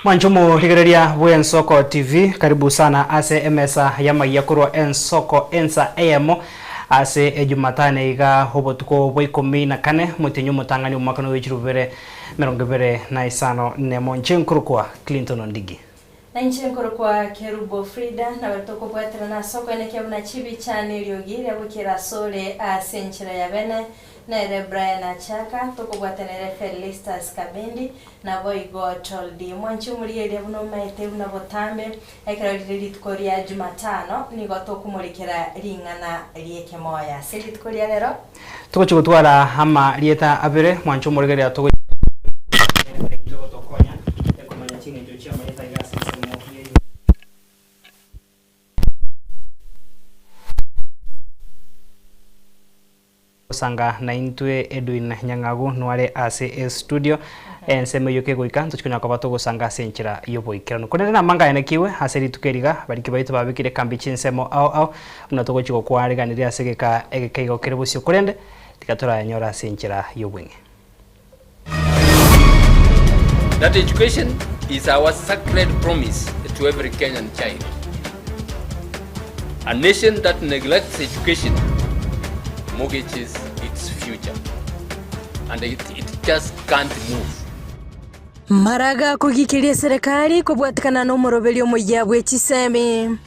Mwanche omorigereria bw'Ensoko TV, karibu sana ase emesa y'amaiya korwa Ensoko ensa eyemo ase Ejumatano iga obotuko bwa ikomi na kane omotienyi omotang'ani omwaka noyo chilifu bibere merongo ebere na isano nemo. Inche nkorokwa Clinton Ondigi. Na inche nkorokwa Kerubo Frida, nabo tokobwaterana ase okoenekia buna chibicha na eriogi ria goikera asore ase enchera ya bene, nere Brian Achaka, tokobwatana ere Felistus Kabendi, Naboigo Toldi, mwanche omorigereria buna omaete buna botambe, ekero rire rituko ria Jumatano, nigo tokomorekera ring'ana ri'ekemoyo ase rituko ria rero. Togochia gotwara amarieta abere, mwanche omorigereria togochia naintwe gotokonya komanya ching'encho chi'amarieta aiga ase ensemo ya igoro. Gosanga naintwe Edwin Nyang'agu nware ase estudio ensemo eyio kegoika ntochi konya koba togosanga ase enchera y'oboikeranu. Korende namanga ayanekigwe ase rituko eri iga bariki baito babekire ekambi chinsemo ao ao buna togochi gokwariganiria ase egeka egeke igo kere bosio korende tiga torayanyore ase enchera y'obweng'e. That education is our sacred promise to every Kenyan child. A nation that neglects education mortgages its future and it, it just can't move. Maraga kogikeria eserekari kobwatekana nomoroberio omoyia bwe chisemi.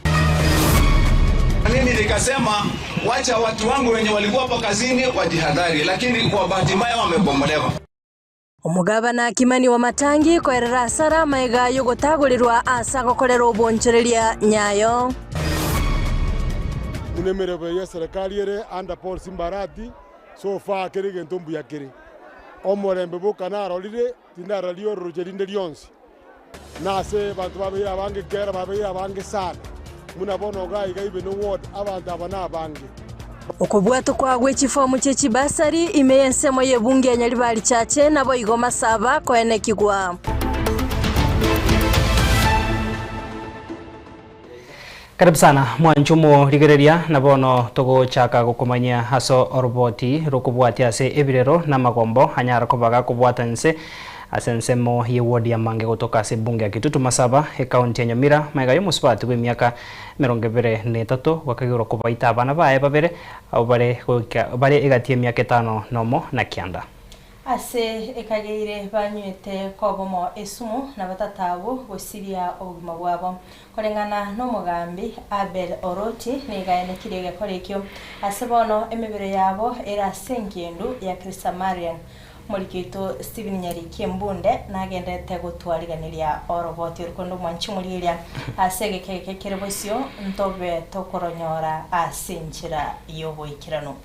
Mimi nikasema wacha watu wangu wenye walikuwa hapa kazini wajihadhari, lakini kwa bahati mbaya wamebomolewa. Omogabana Kimani Wamatangi koerera asara amaiga y'ogotagorerwa ase agokorera obonchoreria Nyayo. Buna emeremo y'eserekari ere under Paul Simba Arati, so far kera egento mbuya kere. Omorembe boka narorire, tindararia ororoche rinde rionsi. Na ase abanto babeire abange ekiagera babeire abange sana, buna bono iga iga even ward abanto aba nabange. Okobwatwa kwa gwe chifomu chie chibasari ime y'ensemo y'ebunge ya Nyaribari Chache naboigo Masaba koenekigwa. Karibu sana mwanche omorigereria, na bono togochaka gokomanyia ase oroboti rokobwatia ase ebirero na amagombo anyare koba gakobwata inse ase ensemo ye ward ya Mange gotoka ase ebunge ya Kitutu Masaba, ecounty ya Nyamira, magega y'omosubati bw'emiaka 23 gwakagerwa kobaita abana baye babere abwo bare goika bare egati y'emiaka etano nomo na kianda. Ase ekageire banywete kobomo esumu, na batata abwo gosiria obogima bwabo. Koreng'ana nomogambi Abel Oroti nigo aenekirie egekora ekio ase bono emebere yabo ere ase engendu ya Krisamarian. Omoriki oito Stephen Nyariki Embunde nagenderete gotwariganeria oroboti oro korende omwanchi omorieria ase egeka eke kere bosio ntobe tokoronyora ase enchera y'oboikeranu.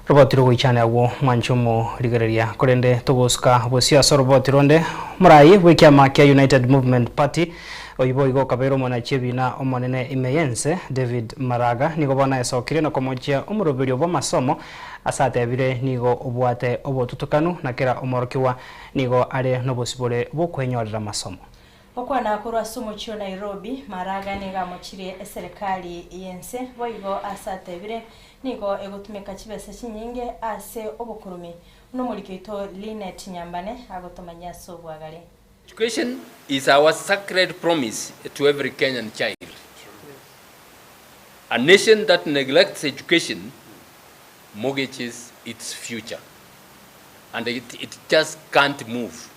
Roboti rogoichane agwo mwanche omorigereria, korende togosuka bosio ase oroboti ronde. Omorai bw'ekiama kia United Movement Party, oyio boigo okabeire omonachi ebiina omonene ime y'ense, David Maraga, nigo bono aesokirie na komochia omoroberio bw'amasomo ase atebire nigo obwate obotutukanu na kera omorokigwa nigo are nobosibore bw'okwenyorera amasomo. Gokwana korwa ase omochie o Nairobi, Maraga nigo amochirie eserekari y'ense boigo ase atebire nigo egotumeka chibesa chinyinge ase obokurumi buna omoriki oito Linet Nyambane agotomanyia ase obwagare. Education is our sacred promise to every Kenyan child. A nation that neglects education mortgages its future and it, it just can't move.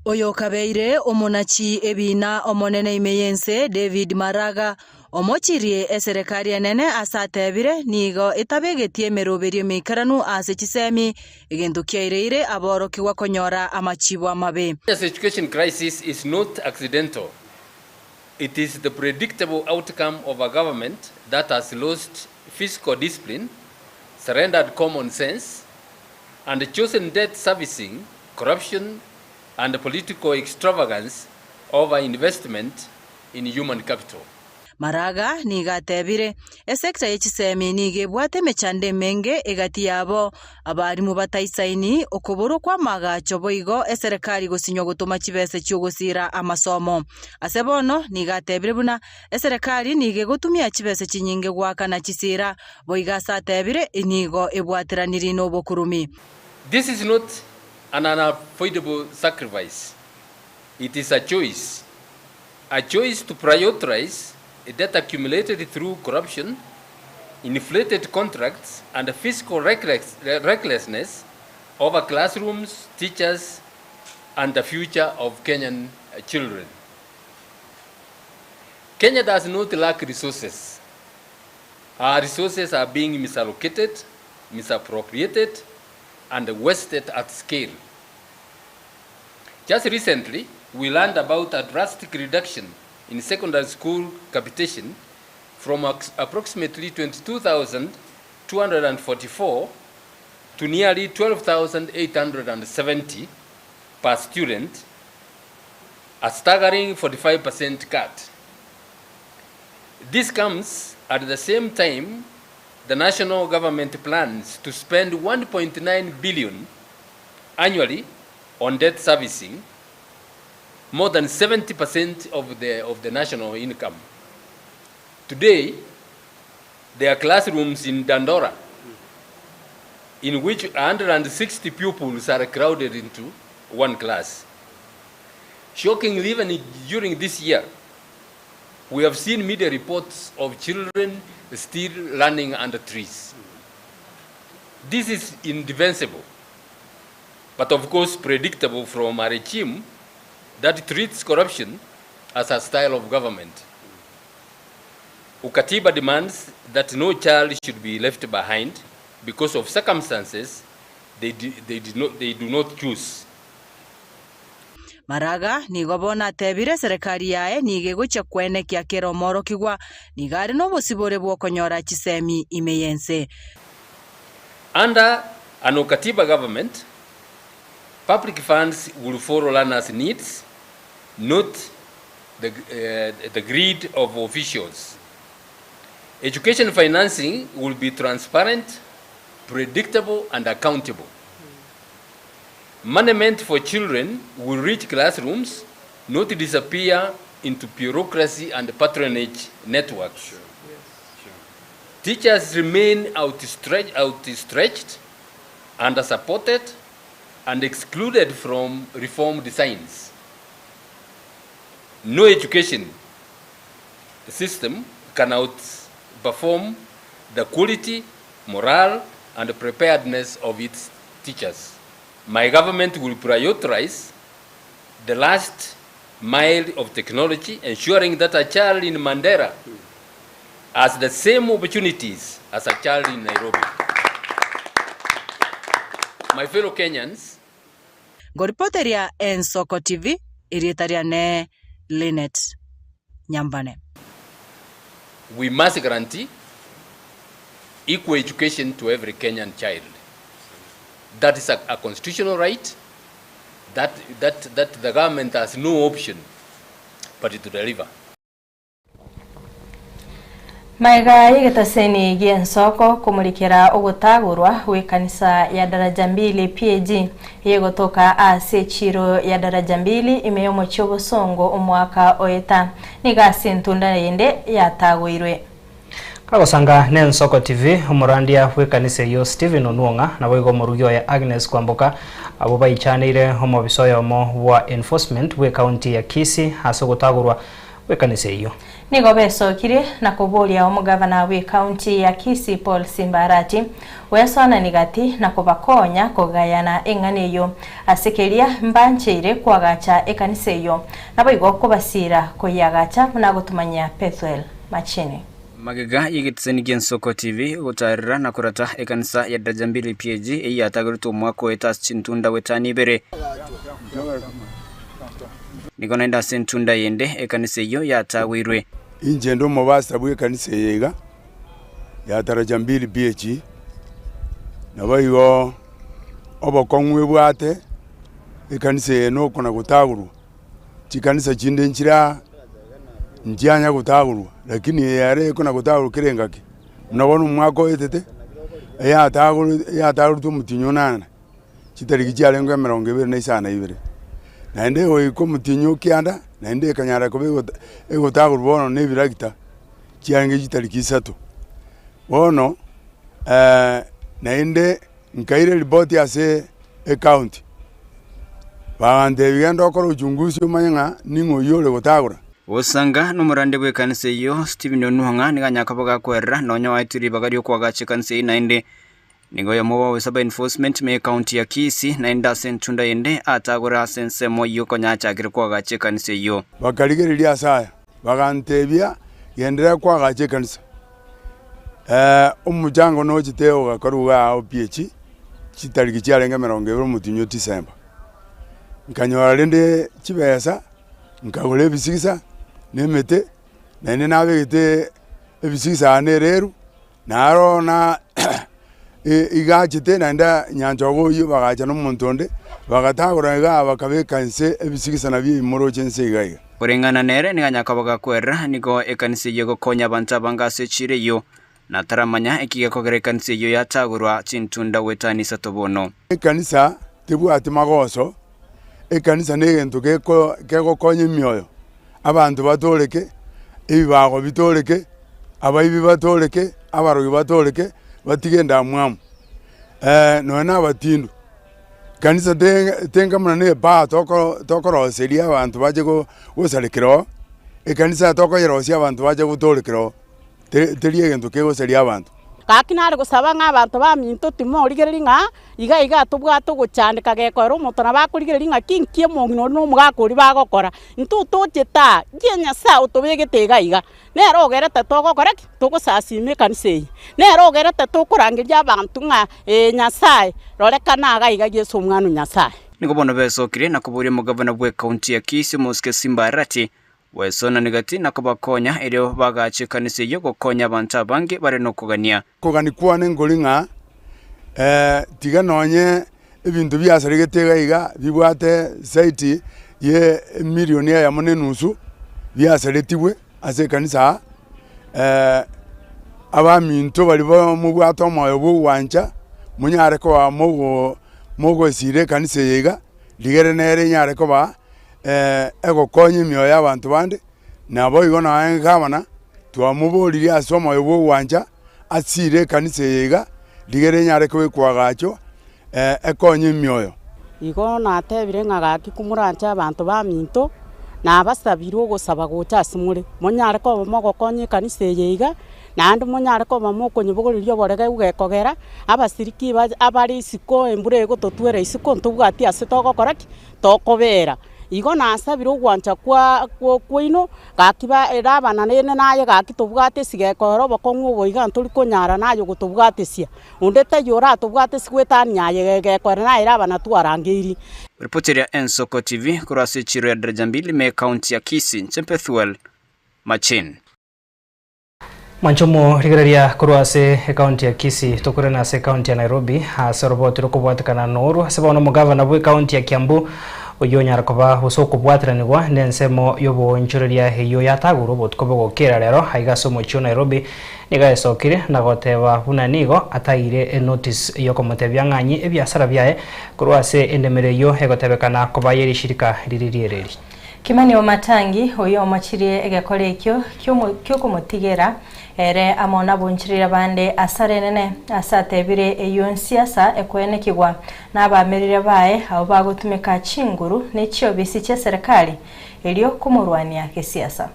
Oyokabeire omonachi ebiina omonene ime y'ense, David Maraga, omochirie eserekari enene ase atebire nigo etabegetie emeroberio emeikeranu ase chisemi, egento kiaireire aborokigwa konyora amachibo amabe. Kenya's education crisis is not accidental, it is the predictable outcome of a government that has lost fiscal discipline, surrendered common sense, and chosen debt servicing corruption and political extravagance over investment in human capital. Maraga nigo atebire, Esecta ye chisemi nigo ebwate emechando emenge egati yabo, abarimu bataisaini, okoborwa kw'amaagacho boigo eserekari gosinywa gotoma chibesa chi'ogosiira amasomo. Ase bono nigo atebire buna eserekari nigo egotumia chibesa chinyinge goakana chisiira, boigo ase atebire nigo ebwateraniri nobokurumi. This is not an unavoidable sacrifice, it is a choice. A choice to prioritize debt accumulated through corruption, inflated contracts, and fiscal recklessness over classrooms, teachers, and the future of Kenyan children. Kenya does not lack resources. Our resources are being misallocated, misappropriated, and wasted at scale. Just recently, we learned about a drastic reduction in secondary school capitation from approximately 22,244 to nearly 12,870 per student, a staggering 45% cut. This comes at the same time the national government plans to spend 1.9 billion annually on debt servicing, more than 70% of the, of the national income. Today, there are classrooms in Dandora in which 160 pupils are crowded into one class. Shockingly, even during this year, we have seen media reports of children still learning under trees. This is indefensible, but of course predictable from a regime that treats corruption as a style of government. Ukatiba demands that no child should be left behind because of circumstances they, do, they, did not, they do not choose. Maraga nigo bono atebire eserekari yaye nigo egochia kwenekia kera omorokigwa nigo are nobosibore bw'okonyora chisemi ime y'ense. Under an Ukatiba government, public funds will follow learners' needs, not the, uh, the greed of officials. Education financing will be transparent, predictable, and accountable. Money meant for children will reach classrooms, not disappear into bureaucracy and patronage networks. Sure. Yes. Sure. Teachers remain outstretched, outstretched, under-supported, and excluded from reform designs. No education system can outperform the quality, morale, and preparedness of its teachers. My government will prioritize the last mile of technology, ensuring that a child in Mandera has the same opportunities as a child in Nairobi. My fellow Kenyans, Ngoripoteria Ensoko TV, erieta riane Linet Nyambane. We must guarantee equal education to every Kenyan child. That is a, a constitutional right that, that, that the government has no option but to deliver. Maega y'egetaseni gi'ensoko komorikera ogotagorwa gw'ekanisa ya Daraja Mbili PAG eyegotoka ase echiro ya Daraja Mbili ime y'omochie obosongo omwaka oeta nigo ase entunda yende yatagoirwe. Kagosanga n'Ensoko TV, omorandia bw'ekanisa eyio Stephen Onwong'a naboigo omorugi oye Agnes Kwamboka abwo baichaneire omobisa oyomo bwa enforcement bw'ecounty ya Kisii ase ogotagorwa gw'ekanisa eyio. Nigo besokirie na koboria omogavana bw'ecounty ya Kisii Paul Simba Arati goesoanani gati na kobakonya kogayana eng'ana eyio ase keria mbancheire koagacha ekanisa eyio naboigo kobasira koyiagacha buna agotumanyia Pethuel Machini. Magega y'egetisani gi'Ensoko TV gotaarera na korata ekanisa ya Daraja Mbili PAG eyio yatagoretwe omwaka oeta ase chintunda goetania ibere. Nigo naende ase entunda yende ekanisa eyio yatagoirwe. Inche nde omopastor bw'ekanisa eye iga ya Daraja Mbili PAG, naboigo obokong'u ebwate ekanisa eye nokona gotagorwa. Chikanisa chinde nchire aa, nchianya gotagorwa, lakini eye ere ekona gotagorwa kera engaki. Buna bono omwaka oetete, eyatagorwe eyatagoretwe omotienyi onane, chitariki chiarenge emerongo ebere na isano na ibere. Naende goika omotienyi o kianda, naende ekanyara koba egota egotagorwa bono na ebiragita, chiarenge chitariki isato. Bono naende Nkaira eripoti ase ecounty, bagantebia genda okore uchunguzi omanye ng'a ning'o oyio ore gotagora. Gosanga nomorande bw'ekanisa eyio, Stephen Onuang'a nigo anyare koba gakwerera nonya oaetwe ribaga ri'okoagacha ekanisa eyio naende nigo oyomo bw'abaofisa ba enforcement ime y'ecounty ya Kisii naende ase entunda ende atagore ase ensemo eyio konya achakire koagacha ekanisa eyio. Bakarigereria ase aya, bagantebia, Genderera koagacha ekanisa. Omochango nochete ogakorwa iga aa OPH, chitariki chiarenge 20 omotienyi o December. Nkanyora rende chibesa, nkagora ebisigisa, na emete, naende nabegete ebisigisa aa na ereru, naro na igachete naende nyanchogo oyio bagacha na omonto onde, bagatagora igaa bakabeka inse ebisigisa nabio ebi moroche inse iga iga. Koreng'ana nere nigo anyare koba gakwerera, nigo ekanisa eyio egokonya abanto abange ase echiira eyio, na taramanya eki gekogera ekanisa eyio yatagorwa chintunda goetania isato bono. Ekanisa tebwati magoso, ekanisa negento kegokonya emioyo, abanto batoreke, ebibago bitoreke, abaibi batoreke, abarogi batoreke, batige endamwamu, nonya na abatindu. Ekanisa tenga buna na ebaa tokoroseria abanto bache gosarekera oo, ekanisa tokoyerosia abanto bache gotorekera oo. Teri egento kegosaria abanto. Gaki nare gosaba ng'a abanto baminto timorigereria ng'a iga iga tobwate ogochandeka gekoera omonto nabo akorigereria ng'a ki nki omong'ina oria na omogaka oria bagokora. Intwe tochete aa, inki Nyasae otobegete iga iga? Nere ogerete togokora ki? Togosasima ekanisa eye. Nere ogerete tokorangeria abanto ng'a ee Nyasae, rorekana iga iga Yeso Omwana o Nyasae. Nigo bono besokire na koboria omogavana bw'ecounty ya Kisii Omosike Simba Arati Gwesonania gati na kobakonya, erio bagaache ekanisa eyio gokonya abanto abange bare nokogania. Kogania kwane nkori ng'a tiga nonye ebinto biasaregete iga iga bibwate zaidi ye emilioni eyemo na enusu biasaretigwe ase ekanisa aa, abaminto baria mobwate omoyo bwa ogwancha monyare koba mogo mogosira ekanisa eye iga, rigere nere enyare koba egokonya emioyo y'abanto bande, naboigo nonya gavana twamoboririe ase omoyo bw'ogwancha asire ekanisa eye iga, rigere enyare kobekwa agacho ekonye emioyo. Igo natebire ng'a gaki komoranche abanto baminto, nabasabire ogosaba gocha ase more, monyare koba mogokonya ekanisa eye iga, naende monyare koba mokonyebogoreria oboregeu gekogera, abasiriki abare isiko embura egototwera isiko ntobwati ase togokora ki? Tokobera. Igo nasabire ogwancha kwa kwaino, gaki ba Labana nere naye gaki tobwate esigeko ere obokong'u obo iga ntori konyara naye ogotobwatesia. Onde taiyo oratobwatesie goetania aye egeko ere naye Labana twarangeirie. Ripoti eria Ensoko TV korwa ase echiro ya Daraja Mbili ime ekaunti ya Kisii, inche Bethuel Machin. Mwanche omorigereria korwa ase ekaunti ya Kisii tokorene ase ekaunti ya Nairobi ase oroboti rokobwatekana noru ase bono omogavana bwe ekaunti ya Kiambu oyio onyara koba gose okobwateranigwa nensemo yoboonchoreria eyio yatagurwe obotuko bogokera rero aiga ase omochie o Nairobi nigo aesokire na goteba buna nigo ataire enotice yokomotebia ng'anyi ebiasara biaye korwa ase endemero eyio egotebekana koba yerishirika riri riereri. Kimani Wamatangi, oyio omochirie egekora ekio ki'okomotigera ere amo nabonchiriri abande asare enene, ase atebire eyio nsiasa ekoenekigwa nabaamerire baye abwo bagotumeka chinguru ne chiobisi chi'eserekari erio komorwania gesiasa.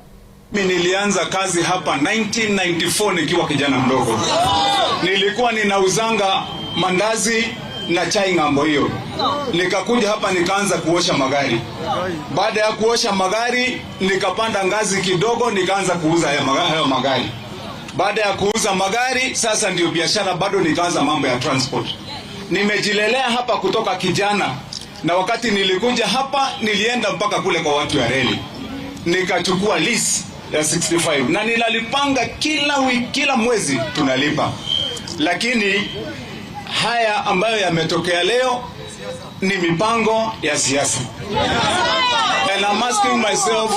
Mimi nilianza kazi hapa 1994 nikiwa kijana mdogo. Nilikuwa ninauzanga mandazi na chai ng'ambo hiyo. Nikakuja hapa nikaanza kuosha magari. Baada ya kuosha magari nikapanda ngazi kidogo nikaanza kuuza hayo magari. Baada ya kuuza magari sasa ndio biashara bado nikaanza mambo ya transport. Nimejilelea hapa kutoka kijana na wakati nilikuja hapa nilienda mpaka kule kwa watu ya reli. Nikachukua lease ya 65 na ninalipanga kila wiki, kila mwezi tunalipa. Lakini haya ambayo yametokea leo ni mipango ya siasa. And I'm asking myself,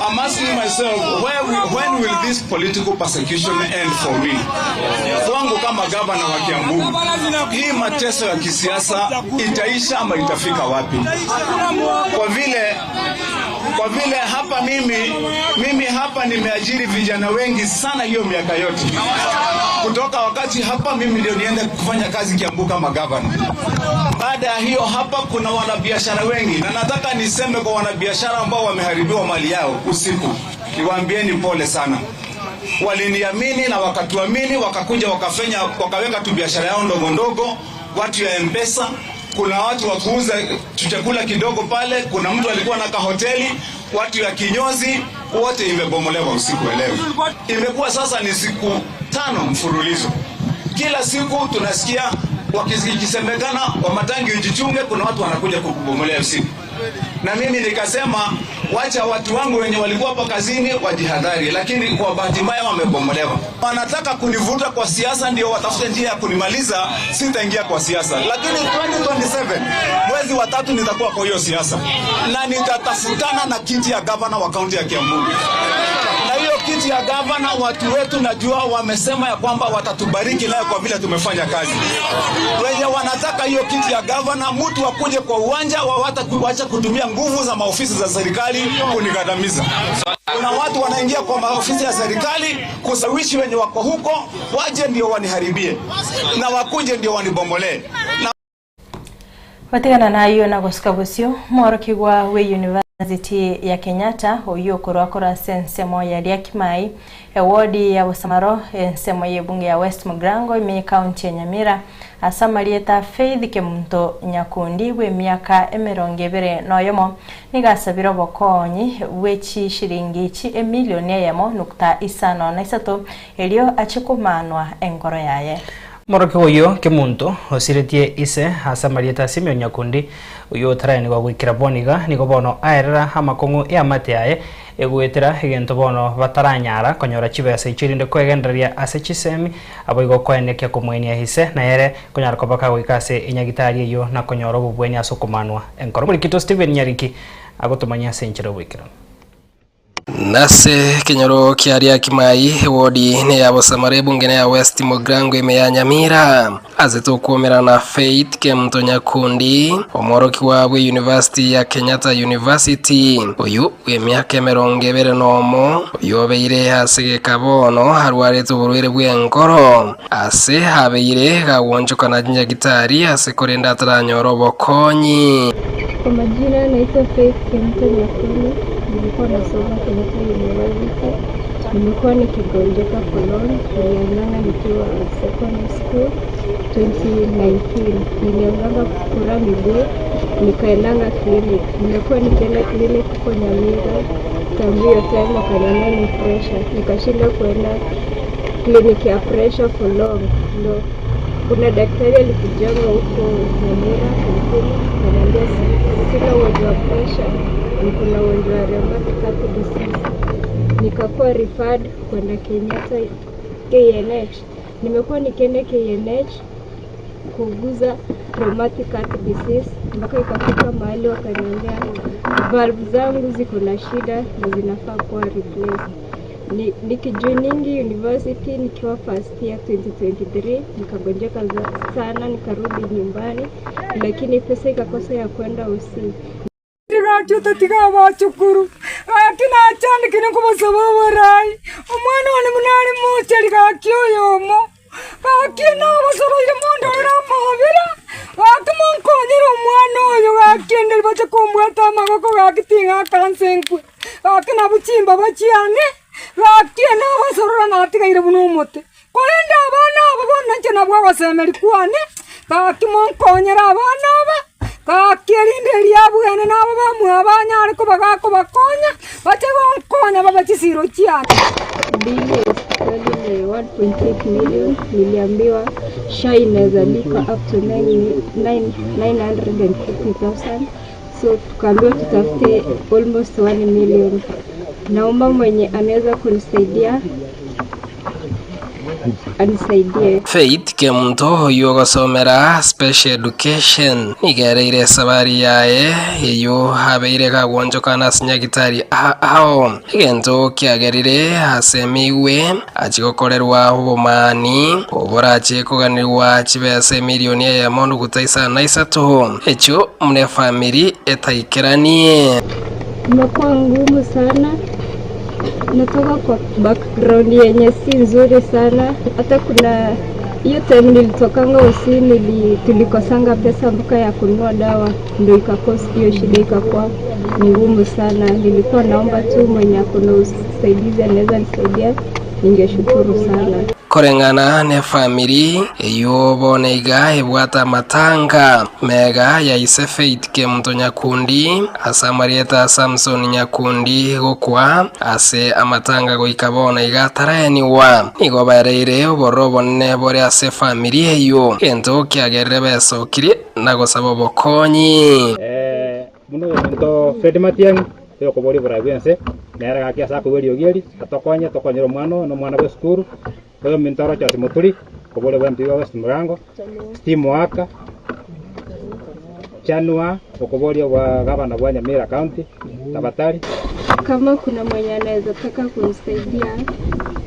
I'm asking myself where we, when will this political persecution end for me? Kwangu kama gavana wa Kiambu, hii mateso ya kisiasa itaisha ama itafika wapi? Kwa vile kwa vile hapa mimi, mimi hapa nimeajiri vijana wengi sana hiyo miaka yote. Kutoka wakati hapa mimi ndio niende kufanya kazi Kiambu kama gavana. Baada ya hiyo, hapa kuna wanabiashara wengi, na nataka niseme kwa wanabiashara ambao wameharibiwa mali yao usiku, niwaambieni pole sana. Waliniamini na wakatuamini, wakakuja wakafanya, wakaweka tu biashara yao ndogo ndogo, watu ya M-Pesa, kuna watu wa kuuza chakula kidogo pale, kuna mtu alikuwa na kahoteli, watu ya kinyozi, wote imebomolewa usiku wa leo. Imekuwa sasa ni siku tano mfululizo, kila siku tunasikia wakisemekana Wamatangi ujichunge, kuna watu wanakuja kukubomolea usiku. Na mimi nikasema wacha watu wangu wenye walikuwa hapa kazini wajihadhari, lakini kwa bahati mbaya wamebomolewa. Wanataka kunivuta kwa siasa, ndio watafute njia ya kunimaliza. Sitaingia kwa siasa, lakini 2027 mwezi wa tatu nitakuwa kwa hiyo siasa na nitatafutana na kiti ya gavana wa kaunti ya Kiambu na hiyo kiti ya gavana, watu wetu najua wamesema ya kwamba watatubariki nayo kwa vile tumefanya kazi. Wenye wanataka hiyo kiti ya gavana, mtu akuje kwa uwanja, wacha kutumia nguvu za maofisi za serikali kunikandamiza. Kuna watu wanaingia kwa maofisi ya serikali kusawishi wenye wako huko waje ndio waniharibie na wakuje ndio wanibomolee. Na Batigana nayo na gosuka bosio mworokigwa we University ya Kenyatta oyo okorwa korwa ase ensemo ya Riakimai ewodi ya Bosamaro ensemo ya ebunge ya West Mugirango ime ekaunti ya Nyamira ase amarieta Faith Kemunto Nyakundi bwe emiaka emerongo ebere na oyomo nigo asabire obokonyi bwe chishiringi chi emilioni eyemo nukta isano na isato erio ache komanwa enkoro yaye. Omorokia oyio Kemunto osiretie ise ase amarieta a Simeon Nyakundi oyio otaraenigwa goikera bono iga nigo bono aerera amakong'u eamate yaye egoetera egento bono bataranyara konyora chibesa echio erinde koegendereria ase chisemi aboigo koenekia komoenia ise nayere konyara koba kagoika ase enyagitari eyio na konyora obobweni ase okomanwa enkoro. Omorikito Stephen Nyariki agotomanyia ase enchera y'oboikeranu. Nase ekenyoro kiaria Kimai, ewodi neya Bosamara ebunge neya West Mugirango ime ya Nyamira. Ase tokwomera na Faith Kemunto Nyakundi, omworokigwa bwe University ya Kenyatta University, oyu bw'emiaka emerongo ebere nomo, oyu obeire ase geka bono arwarete oborwaire bw'enkoro, ase abeire gagwonchokana chinyagitari ase korende ataranyora obokonyi. Kwa majina naitwa Faith Kemunto Nyakundi, nilikuwa nasoma Kenyatta University. Nimekuwa nikigonjeka for long, nilianzanga nikiwa secondary school 2019. Nilianzanga kufura miguu, nikaendanga clinic. Nimekuwa nikienda clinic huko Nyamira tangu hiyo time, wakaniambia ni pressure. Nikashinda kuenda clinic ya pressure for long. Ndo kuna daktari alikujanga huko Nyamira akanipima, akaniambia sina ugonjwa wa pressure, niko na ugonjwa wa rheumatic heart disease. Nikakuwa referred kwenda Kenyatta KNH. Nimekuwa nikienda KNH kuuguza rheumatic heart disease mpaka ikafika mahali wakaniambia valve zangu ziko na shida na zinafaa kuwa replaced. Ni, nikijoiningi university nikiwa first year 2023 nikagonjeka sana nikarudi nyumbani, lakini pesa ikakosa ya kwenda usi. Gaki otatiga abachukuru gaki nachandekire nkobasaba oborai omwana one buna are mochari gaki oyomo gaki nabasoroire mondorere amabera gaki monkonyere omwana oyo gaki ende bache kombwata amagoko gaki ting'aka nse nkwe gaki nabwo chimbaba chiane gaki nabasorora natigaire buna omote korende abana aba bono inche nabwo ogosemeria kwane gaki monkonyere abana aba Gaki erinde eria abwene na aba bamwabo banyare koba gakobakonya, bache gonkonya babe chisiiro chiane. Bili ya hospitali ni 1.8 million. Niliambiwa SHA inaweza lipa up to 950,000 so tukaambiwa tutafute almost 1 million. Naomba mwenye anaweza kunisaidia anisaidie. Faith Kemunto oyio ogosomera Special Education nigo ereire esabari yaye eyio abeire kagwonchokana ase nyagitari ao egento kiagerire ase emigwe achie gokorerwa obomani oborache koganigwa chibesa emilioni eyemo nduguta isano na isato echio muna efamiri etaikeranie. Imekuwa ngumu sana. Natoka kwa background yenye si nzuri sana. Hata kuna hiyo time nilitokanga usi nili, tulikosanga pesa mpaka ya kununua dawa, ndio ikakosa hiyo shida, ikakuwa ni ngumu sana. Nilikuwa naomba tu mwenye akona usaidizi anaweza nisaidia, ningeshukuru sana. Koreng'ana na efamiri eywo bono iga ebwate amatanga mega ya ise Faith Kemunto Nyakundi ase amarieta a Samson Nyakundi gokwa ase amatanga goika bono iga ataraeniwa. Nigo baereire obororo obonene bore ase efamiri eywo, egento kiagerire besokirie na gosaba obokonyi. Buna oyominto Fred Matiang'i, oyokoboria oborai bw'ense, nere gaki ase akoigwa eriogi eri, atokonye tokonyere omwana oyo, na omwana bw'esukuru, oyominto Rochas Muturi, okoboria bwa MP bwa West Mugirango, Steve Mwaka, Chanua, okoboria bwa gavana bwa Nyamira County, Tabatari. Kama kuna mwenye anaweza taka kunisaidia,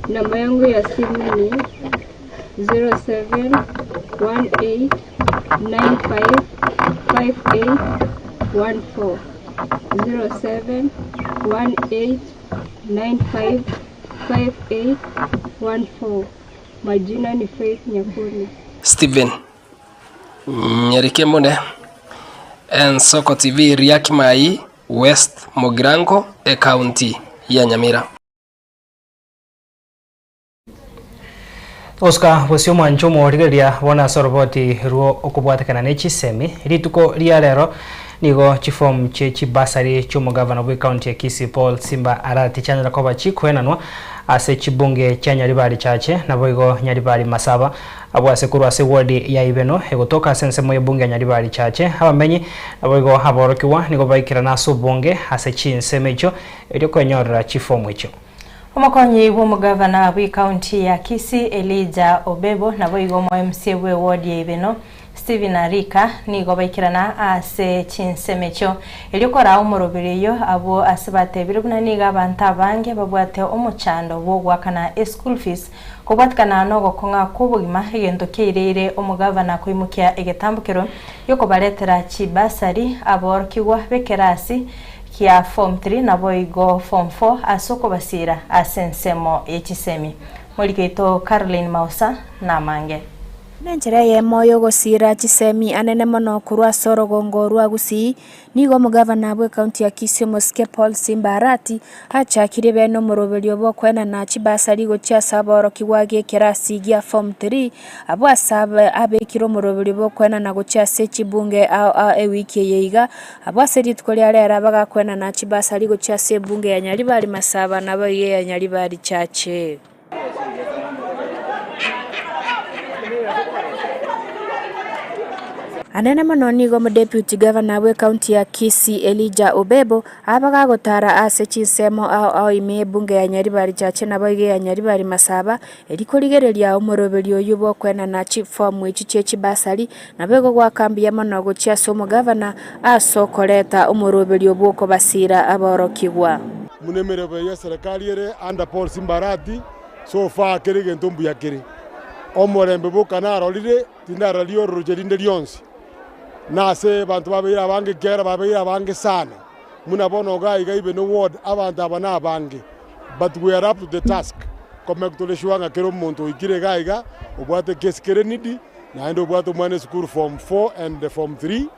namba yangu ya simu ni 0718955814, 0718955814. Majina ni Faith Nyakundi. Stephen Nyerikemune, Ensoko TV, Riakimai, West Mugirango, Ekaunti ya Nyamira. Oscar bosio omwancho omorigereria bono ase oroboti rwo okobwatekana ne chisemi rituko ria rero nigo chifomu chie chibasari chi'omogavana bw'ekaunti ya Kisii Paul Simba Arati chianyara koba chikoenanwa ase chibunge chia Nyaribari Chache naboigo Nyaribari Masaba abwo ase korwa ase eward ya Ibeno egotoka ase ensemo y'ebunge ya Nyaribari Chache abamenyi naboigo aborokigwa nigo baikerana ase obonge ase chinsemo echio erio kwenyorera chifomu echio. Omokonyi bw'omogavana bw'ecounty ya Kisii Elijah Obebo naboigo omo MCA bw'eward ya Ibeno Stephen Arika nigo baikerana ase chinsemo echio erio koraa omoroberi oyio abwo ase batebire buna nigo abanto abange babwate omochando bw'ogoakana eschool fees kobwatikana nogokong'a kw'obogima egento kiaireire omogavana koimokia egetambokero giokobaretera chibursary aborokigwa b'ekerasi kia form 3 naboigo form 4 ase okobasiira ase ensemo ye chisemi. Morikeito Caroline Mausa namange. Nenchera eyemo y'ogosiira chisemi anene mono korwa ase orogongo rwa Gusii, nigo omogavana bw'ecounty ya Kisii omosike Paul Simba Arati achakire bene omoroberio bw'okoenana chibasari gochia ase aborokigwa g'ekerasi gia form 3 abwo ase abekire omoroberio bw'okoenana gochia ase chibunge ao ao ewiki eye iga Abwo ase rituko ria rero bagakwenana chibasari gochia ase ebunge ya Nyaribari Masaba naboigo eya Nyaribari Chache. Anene mono nigo omodeputy governor bw'ecounty ya Kisii Elijah Obebo abagagotara ase chinsemo ao ao ime y'ebunge ya Nyaribari Chache naboigo eya Nyaribari Masaba Erio korigereria omoroberio oyio bw'okoenana chifomu echi chie chibasari, naboigo goaka mbuya mono gochia ase omogavana ase okoreta omoroberio bw'okobasiira aborokigwa. Buna emeremo eye y'eserekari ere under Paul Simbarati, so far kera egento mbuya kere. Omorembe boka narorire, tindararia ororoche rinde rionsi. Na ase abanto babeire abange ekiagera babeire abange sana. Buna bono iga iga even ward abanto aba nabange. But we are up to the task komeki tore sure ng'a kera omonto oikire iga iga obwate ekesi kere needy naende obwate omwana esukuru form four and form three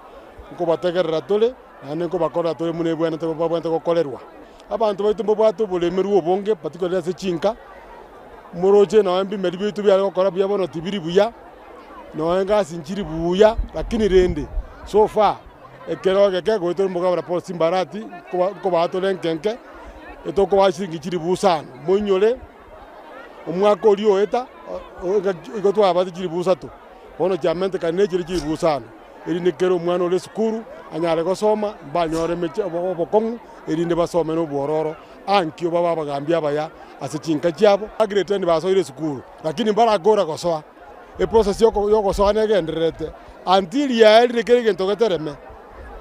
nkobategerera tore naende nkobakorera tore buna ebwenerete babwenerete gokorerwa. Abanto baito mbabwate oboremerwa obonge particularly ase chinka, moroche nonye ebimeri biaito biare gokora buya bono tibiri buya, nonye egasi nchiri buya, lakini rende so far. Ekero egeke goetera omogabera Paul Simbarati nkobaa tore enkenke, etokobaa chiringi chilifu isano, moinyore omwaka oria oeta igo twabate chilifu isato, bono chiamentekana ne chire chilifu isano, erinde kera omwana ore esukuru anyare gosoma, mbanyore emechi obokong'u erinde basome na obwororo, ankio babe abagambi abaya ase chinka chiabo. Grade ten basoire esukuru, lakini mbarakora gosoa. Eprocess yogosoa negendererete until yaerire kera egento getereme,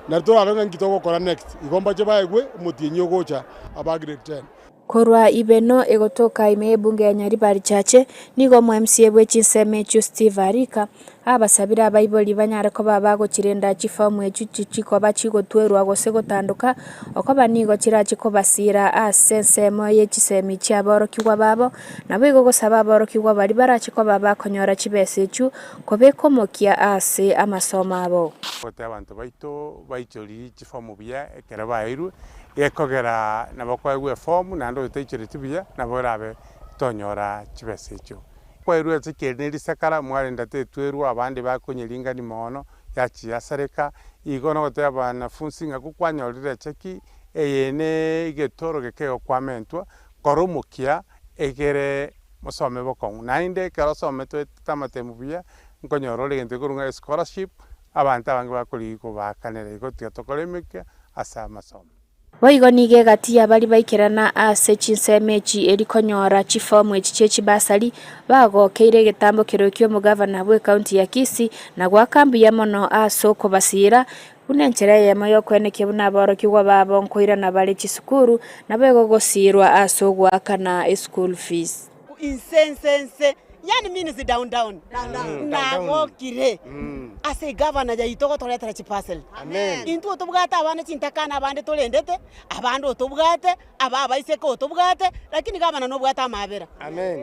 nari torarore ng'a nki togokora next. Igo mbache baegwe omotienyi ogocha aba grade ten. Korwa Ibeno egotoka ime y'ebunge ya Nyaribari Chache, nigo omo MCA bwe chinsemo echio Steve Arika abasabire abaibori banyare koba bagochirenda chifomu echio tichikoba chigotwerwa gose gotandoka okoba nigo chirache kobasira ase ensemo ye chisemi chiaborokigwa babo, naboigo gosaba aborokigwa baria barache koba bakonyora chibesa echio kobeka omokia ase amasomo abo. Gote abanto baito baichorie chifomu buya ekero baeirwe, gekogera nabo kwaegwa efomu naende oyotaichoreti buya nabo orabe tonyora chibesa echio. Kwairwe ase ekieni ne risakara, mwarenda tetwerwa, abande bakonyeringania mono, yachia yasareka. Igo nogotebia abanafunsi ng'a gokwanyorire echeki, eye ne egetoro gekegokwamentiwa, kora omokia egere mosome bokong'u. Naende ekero osomete oetete amatemu buya, nkonyora ore egento gekorwa ng'a escholarship, abanto abange bakorigia kobaakanera igo tiga tokore emekia ase amasomo. Boigo nigo egati y'abaria baikerana ase chinsemo echi eri konyora chifomu echi chie chibasari, bagokeire egetambo kerokia ki'omogavana bw'ekaunti ya Kisii na goaka mbuya mono ase okobasiira buna enchera eyemo y'okwenekia buna aborokigwa babo nkoirana bare chisukuru naboigo gosiirwa ase ogoakana eschool fees. Inse nse nse yani means down down nagokire ase egavana yaito gotoretera chiparcel intwe otobwate abana chintakana abande torendete abande otobwate aba abaiseke otobwate lakini gavana nobwate amabera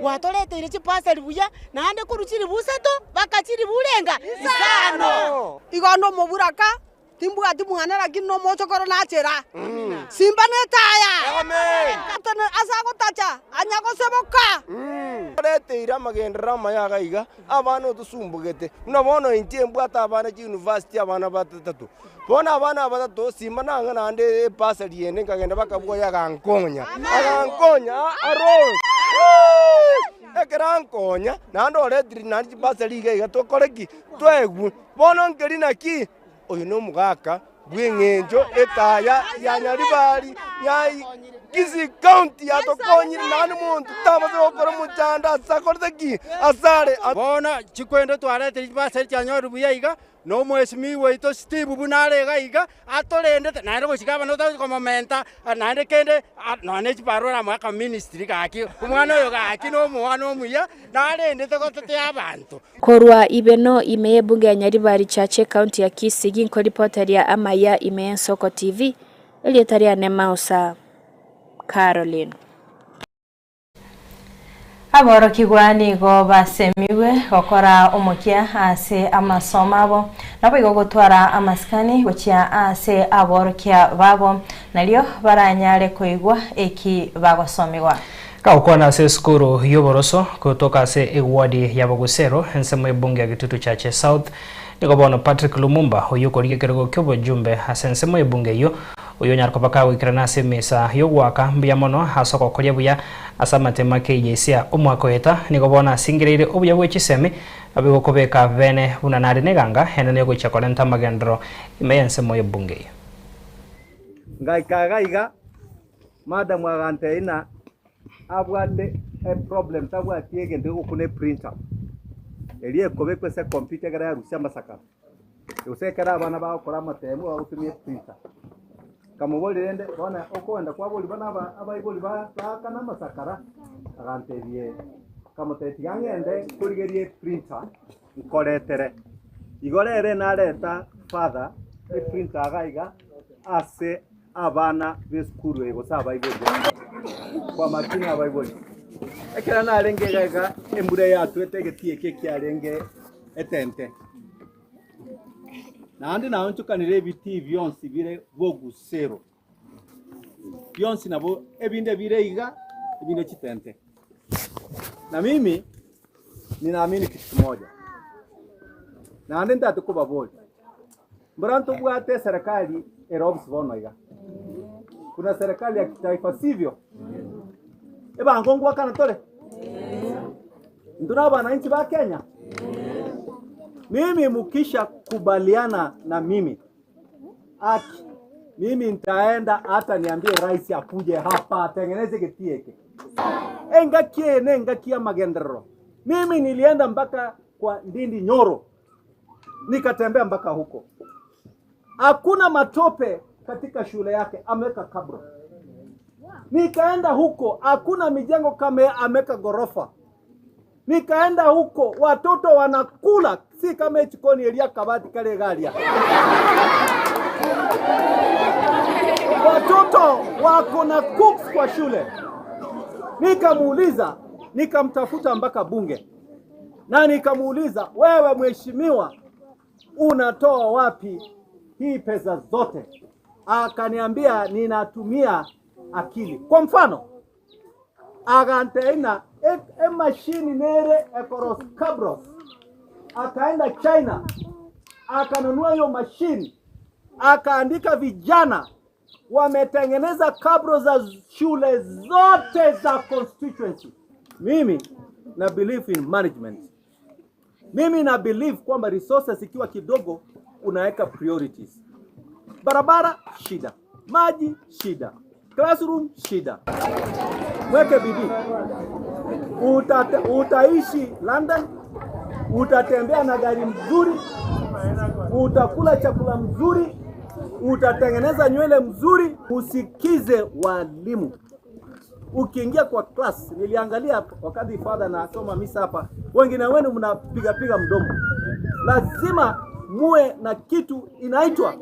gwatoreteire chiparcel buya naende korwa chiribu isato mpaka chiribu renga isano. Igo nomoburaka Timbwati mwana lakini nomochokoro nachera. Simba netaya. Ase agotacha anya goseboka. Oreteire amagenderero amaya iga iga, abana otosumbugete. Buna bono inche mbwate abana chiuniversity abana batatato. Bono abana aba batato simba nang'e naende ebasari ende nkagenda bakabua oyo agankonya, agankonya aro ekero ankonya naende oretire naende chibasari iga iga tokore ki? Toegwe. Bono nkeri naki? Oyo nomogaka bw'eng'encho etaya ya Nyaribari ya Kisii County yatokonyire naende monto tabasa gokora omochando ase akorete ki? Asare. Bono chikwendo twaretire chibasari chianyorire buya iga, na omwesimigwa oito Steve buna are iga iga, atorendete naende gochika abana otari komomenta, naende kende nonya ne chibarua oramoe aka ministry gaki, omwana oyo gaki na omwana omuya, narendete gotetea abanto. Korwa Ibeno ime y'ebunge ya Nyaribari Chache ekaunti ya Kisii ginkoripoteria amaya ime y'Ensoko TV, erieta riane Mausa Caroline. Aborokigwa nigo basemigwe gokora omokia ase amasomo abo, naboigo gotwara amasikani gochia ase aborokia babo, nario baranyare koigwa eki bagosomigwa. Gagokwana ase esukuru y'oboroso gotoka ase eward ya Bogusero, ensemo y'ebunge ya Gitutu Chache South, nigo bono Patrick Lumumba oyio okorigia ekerogo ki'obojumbe ase ensemo y'ebunge eyio, oyio onyare koba kagoikerana ase emesa y'ogoaka mbuya mono ase ogokoria buya ase amatemo a KJC omwaka oeta, nigo bono asingereire obuya bwe chisemi naboigo kobeka bene buna nare neganga enene yogochia korenta amagenderero ime y'ensemo y'ebunge eyio. Ngaika iga iga, Madam agantebia ng'a abwate eproblem tabwati egento gegokuna eprinter, eria ekobekwa ase ecomputer ekero yarusia amasakara, gose ekero abana bagokora amatemo bagotumia eprinter. Nkamoboria rende bono okogenda kwaboria buna aba abaibori ba baakana amasakara, agantebia ee. Nkamotebia tiga ng'ende nkorigerie eprinter nkoretere. Igo rero nareta father eprinter iga iga ase abana b'esukuru eye gose abaibori baye, kwa makini abaibori. Ekero narenge iga iga embura yatwete egetii eke ekiarenge etente, naende naonchokanire ebitii bionsi bire bogusero, bionsi nabo ebinde bire iga, ebinde chitente. Na mimi ninaamini kitu kimoja, naende ntagete kobaboria. Mbora ntobwate eserekari ere obisi bono iga, buna serikali ya kitaifa sivyo? Ebango ngwakana tore? Intwe na abananchi ba Kenya? Mimi mukisha kubaliana na mimi aki mimi nitaenda hata niambie rais akuje hapa atengeneze kiti hiki. Engaki eye ne engaki ya magenderero. Mimi nilienda mpaka kwa Ndindi Nyoro nikatembea mpaka huko, hakuna matope katika shule yake, ameweka kabro. Nikaenda huko hakuna mijengo kama ameka gorofa. Nikaenda huko watoto wanakula si kama echikoni eria kabati kare garia. Watoto wako na cooks kwa shule. Nikamuuliza, nikamtafuta mpaka bunge na nikamuuliza, wewe mheshimiwa, unatoa wapi hii pesa zote? Akaniambia ninatumia akili. Kwa mfano aganteina emashini nere ekoros cabros, akaenda China akanunua hiyo mashini, akaandika vijana wametengeneza kabro za shule zote za constituency. Mimi na believe in management. Mimi na believe kwamba resources ikiwa kidogo unaweka priorities. Barabara shida, maji shida, classroom shida. Mweke bidii, utaishi London, utatembea na gari mzuri, utakula chakula mzuri, utatengeneza nywele mzuri. Usikize walimu. Ukiingia kwa class, niliangalia wakati father nasoma misa hapa, wengine wenu mnapiga piga mdomo. Lazima muwe na kitu inaitwa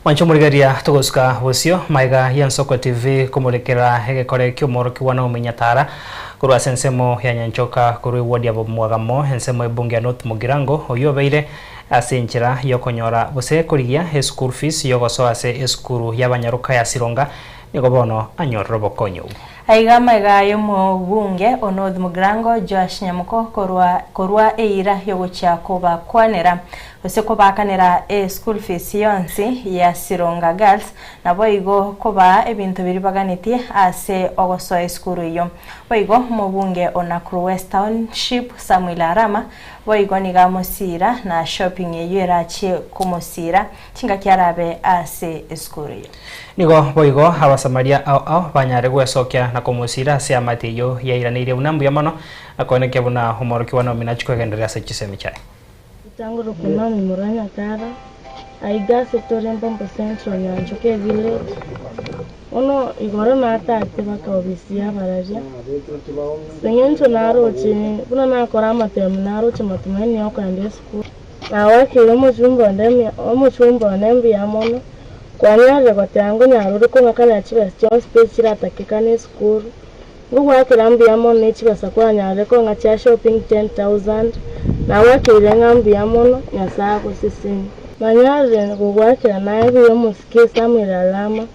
Mwancho omorigereria togosuka bosio maiga ya Nsoko TV komorekera egekore ki'omorokigwa na omenya tara korwa ase ensemo ya Nyanchoka korwa eward ya Bomwagamo ensemo ebunge ya North Mugirango oyio obeire ase enchera yokonyora gose korigia eschool fees yogosoa ase esukuru y'abanyaroka ya Sironga nigo bono anyorire obokonyi obwo. Aiga amaiga y'omobunge o North Mugirango Joash Nyamuko korwa korwa eira yogochia kobakwanera gose kobaakanera eschool fees yonsi ya Sironga Girls naboigo kobaa ebinto biria baganetie ase ogosoa esukuru eyio. Boigo omobunge o Nakuru West Township Samuel Arama boigo nigo amosiira na shopping eyio erachie komosiira chingaki arabe ase esukuru eyio. Nigo boigo Abasamaria ao ao banyare gwesokia na komosiira ase amate eyio yairaneirie buna mbuya mono, na koenekia buna omorokigwa Naomi nachie kwegendereria ase chisemi chiaye. Ritang'ani Naomi Muranyatara, aiga ase tore Mbombo Central Nyanchoka Village, bono igoro natate baka obisi y'abararia, ase eng'encho naroche buna nakora amatemu naroche matumaini ya okogenda esukuru. Nagoakeire omochumba onde omochumba one mbuya mono, kwanyarire goteba ngonyara ore kong'akanera chibesa chionsi pi chiratakekane esukuru. Ngogoakera mbuya mono ne chibesa kwanyarire kong'a chia shopping 10,000, nagoakeire ng'a mbuya mono, Nyasae agosesenie. Nanyarire gogoakera naye buya omosike Samuel Arama,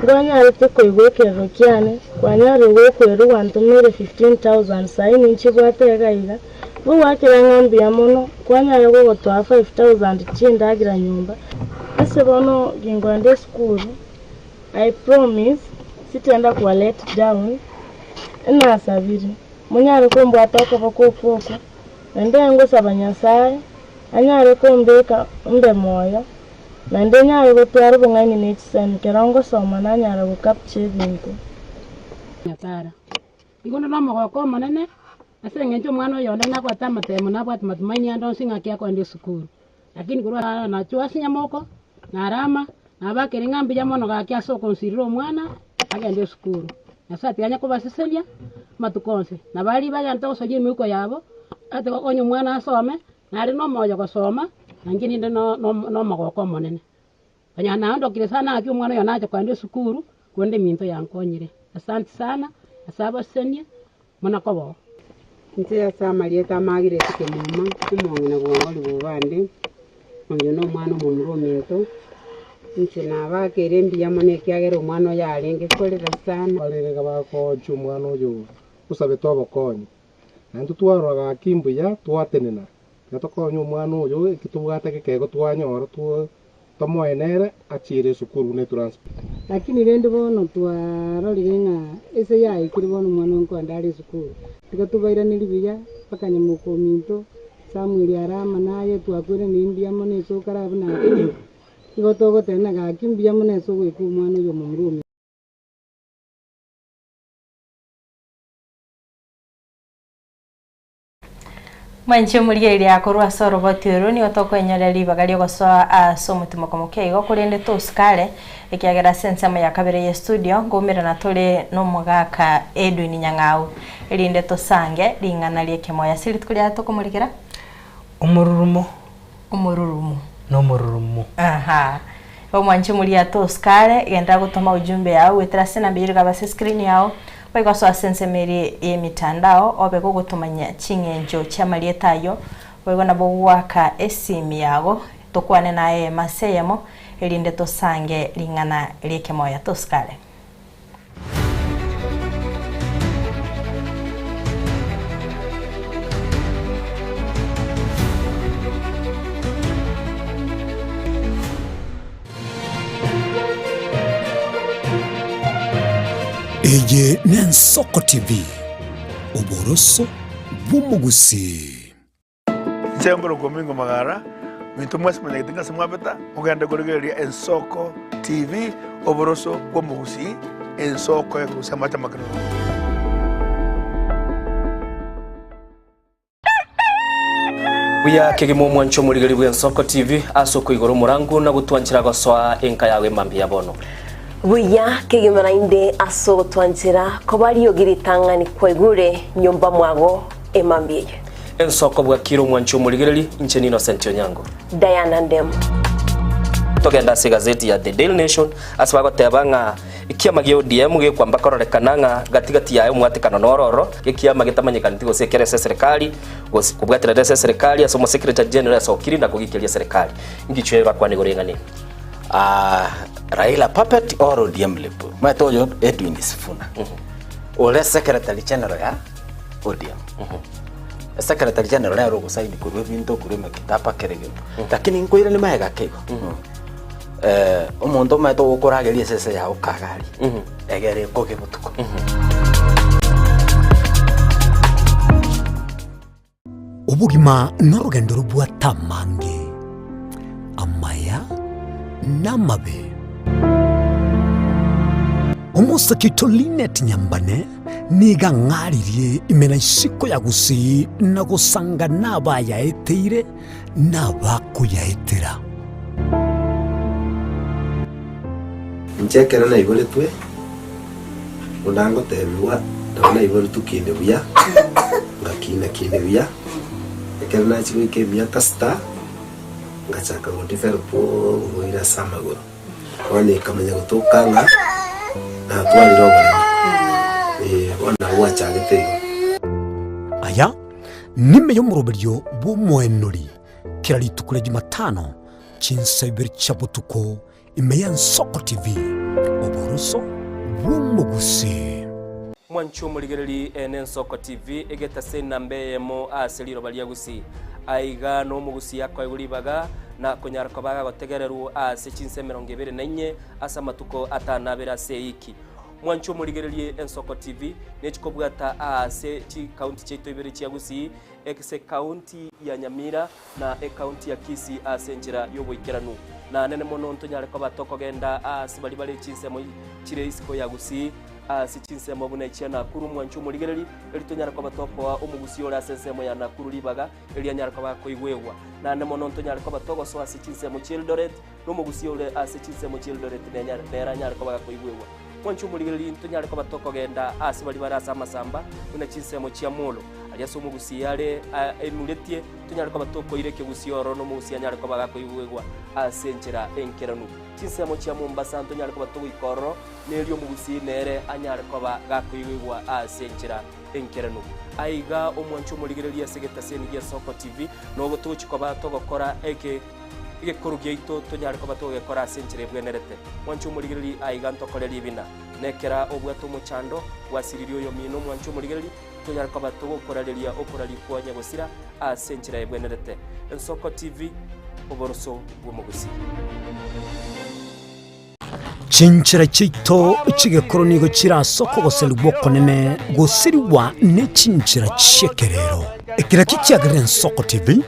Nkwanyarete koigwa ekerero kiane, kwanyarire gokwerwa gwantomeire 15,000 saii ninchibwate iga iga, ngogoakera ng'a mbuya mono, kwanyare gogotoa 5,000 chi'endagera nyomba. Ase bono ginkoenda esukuru, I promise sitenda koba let down, enasabire monyare kombwata okoboko okwo okwo, naende ngosaba Nyasaye anyare kombeka mbe moyo. Naende nyare gotwara obong'aini ne chisemi, kero ngosoma nanyara go capture ebinto. Nyasae. Igo onde nomogoko omonene, ase eng'encho omwana oyo onde nabwate amatemo nabwate matumaini ande onsi ng'aki akoenda esukuru. Lakini korwa aa nachwo ase nyamoko, narama, nabakire ng'a mbuya mono gaki ase okonsirera omwana, agende esukuru. Nyasae tiga anya kobasesenia, amatuko onsi. Na baria bagente gosoria emeuko yabo, ate gokonya omwana asome, Nare nomoyo gosoma, na inche ninde nomogoko omonene. Onye naondokire sana ng'aki omwana oyo nache koenda esukuru, korende eminto yankonyire. Asanti sana, Nyasae abasesenie, muna koba oo. Inche ase amarieta amagireti kemuma, omong'ina bw'ongori bw'obande, oyo nomwana omomura ominto, inche nabakeire mbuya mono ekiagera omwana oyo arenge korera sana. Barenge bagochia omwana oyo osabete obokonyi. Naintwe twarora gaki mbuya twatenena, tiga tokonye omwana oyo eki tobwate egekeego twanyora tomoe nere achiere esukuru buna etransport. Lakini rende bono twarorire ng'a ase yaikire bono omwana oyo nkoenda are esukuru, tiga tobairanerie buya mpaka nyamoka ominto Samuel Arama naye twakweranire mbuya mono ase okare abwo nakure, igo togoteba ng'a gaki mbuya mono ase ogoika omwana oyo omomura ominto. Mwanche omorigereria akorwa ase oroboti oro nigo tokoenyoria ribaga riogosoa ase omotimoko moke igo korende tosikare ekiagera ase ensemo ya kabere ye studio nkoumerana tore nomogaka Edwin Nyang'au erinde tosange ring'ana riekemoyo ase rituko riaye tokomorikera Omorurumo. Omorurumo. Nomorurumo. Aha. Omwanche omoria tosikare genda gotoma ujumbe yao goetera ase enamba eyio ere ase escreen yao Boigo osoe ase ensemo eria y'emitandao, obe gogotomanyia ching'encho chi'amarieta ayio, boigo nabo goaka esimi yago, tokwane naye eyemo ase eyemo, erinde tosange ring'ana ri'ekemoya. Tosikare. Eye n'Ensoko TV, oboroso bw'omogusii. Inche nkorokwa Omingo Magara, minto mwensi monyagete ng'a ase mwabeta, mogende korigereria Ensoko TV, oboroso bw'omogusii, ensoko ekorusia amache amakenunu. Buya kegima omwancho omorigeri bw'Ensoko TV ase okoigora omorango na gotwanchera gosoa enka yago emambia ya bono. Buya kegima naende ase ogotwanchera koba riogi ritang'ani kwaigure nyomba mwago emambia eye. Ensoko bwakire omwancho omorigereri, inche n'Innocent Onyango. Diana Ndemo. Togende ase egazeti ya The Daily Nation ase bagoteba ng'a Ekiama gia ODM gekwamba kororekana ng'a gati gati yaye omwatekano noro oro, ekiama getamanyekaneti gose ekere ase eserekari, gose kobwaterera ase eserekari ase omosecretary general asokiri na kogikeria eserekari. Ingichwe bakwane igoro y'eng'ana eye. Ah, Raila puppet or ODM lip. Omanyete oyo Edwin Sifuna. Ore secretary general ya ODM. Secretary general nere ogosaini korwa ebinto korwa emekitaba kera egento. Lakini nkoirania magega ake igo. Omonto omanyete ogokorageria esese yao kagari, egere ekoge botuko. Obogima norogendo robwate amange, amaya na amabe. Omosake oito Linet Nyambane nigo ang'aririe ime na isiko ya Gusii na gosanga nabayaeteire nabakoyaetera. Inche ekero naiboretwe, buna ngotebigwa, nabo naiboretwe kinde buya, ngakina kinde buya, ekero nachia goika emiaka sita, ngachaka go develop oborwaire ase amagoro. Bono ekamanya gotoka ng'a natwarire oboremo, eh, bono nabo gwachagete igo. Aya nime y'omoroberio bw'omoenori kera rituko ria Jumatano chinsa ibere chia botuko ime y'Ensoko TV, oboroso bw'omogusii. Mwanche omorigereri ene Ensoko TV egetase enamba eyemo ase riroba ria Gusii. Aiga nomogusii akoegwa ribaga na konyara koba agagotegererwa ase chinsa 24 ase amatuko atanabere ase eiki. Mwanche omorigererie Ensoko TV nechikobwata aase chikaunti chiaito ibere chia Gusii, ase ekaunti ya Nyamira na ekaunti ya Kisii ase enchera y'oboikeranu. Na nene mono ntonyare koba tokogenda aase baria bare chinsemo chire isiko ya Gusii, ase chinsemo buna echia Nakuru. Mwanche omorigereri, eri tonyare koba tokoa omogusii ore ase ensemo ya Nakuru ribaga, eri anyare koba akoigwegwa. Naende mono ntonyare koba togosoa ase chinsemo chi'Eldoret, na omogusii ore ase chinsemo chi'Eldoret nere anyare koba gakoigwegwa. Mwanche omorigereria ntonyare koba tokogenda aase baria bare ase amasamba, buna chinsemo chia Molo, aria ase omogusii are aimuretie, tonyare koba tokoira ekegusii ororo na omogusii anyare koba gakoigwegwa ase enchera enkeranu. Chinsemo chia Mombasa ntonyare koba togoika ororo, na erio omogusii nere anyare koba gakoigwegwa ase enchera enkeranu. Aiga omwanche omorigereria ase egetaseni gia Soko TV, nogo togochia koba togokora eke. Egekoro giaito tonyare koba togekora ase enchera ebwenerete. Mwanche omorigereria aiga ntokore ribina. Nekera obwate omochando, gwasiririe oyomino omwanche omorigereria, tonyare koba togokorareria okoraria kwa nyagosira ase enchera ebwenerete. Ensoko TV, oboroso bw'omogusii. Chinchera chiaito chi'egekoro nigo chire ase okogoserigwa okonene gosirigwa ne chinchera chi'ekerero. Ekero ekio kiagerire Ensoko TV.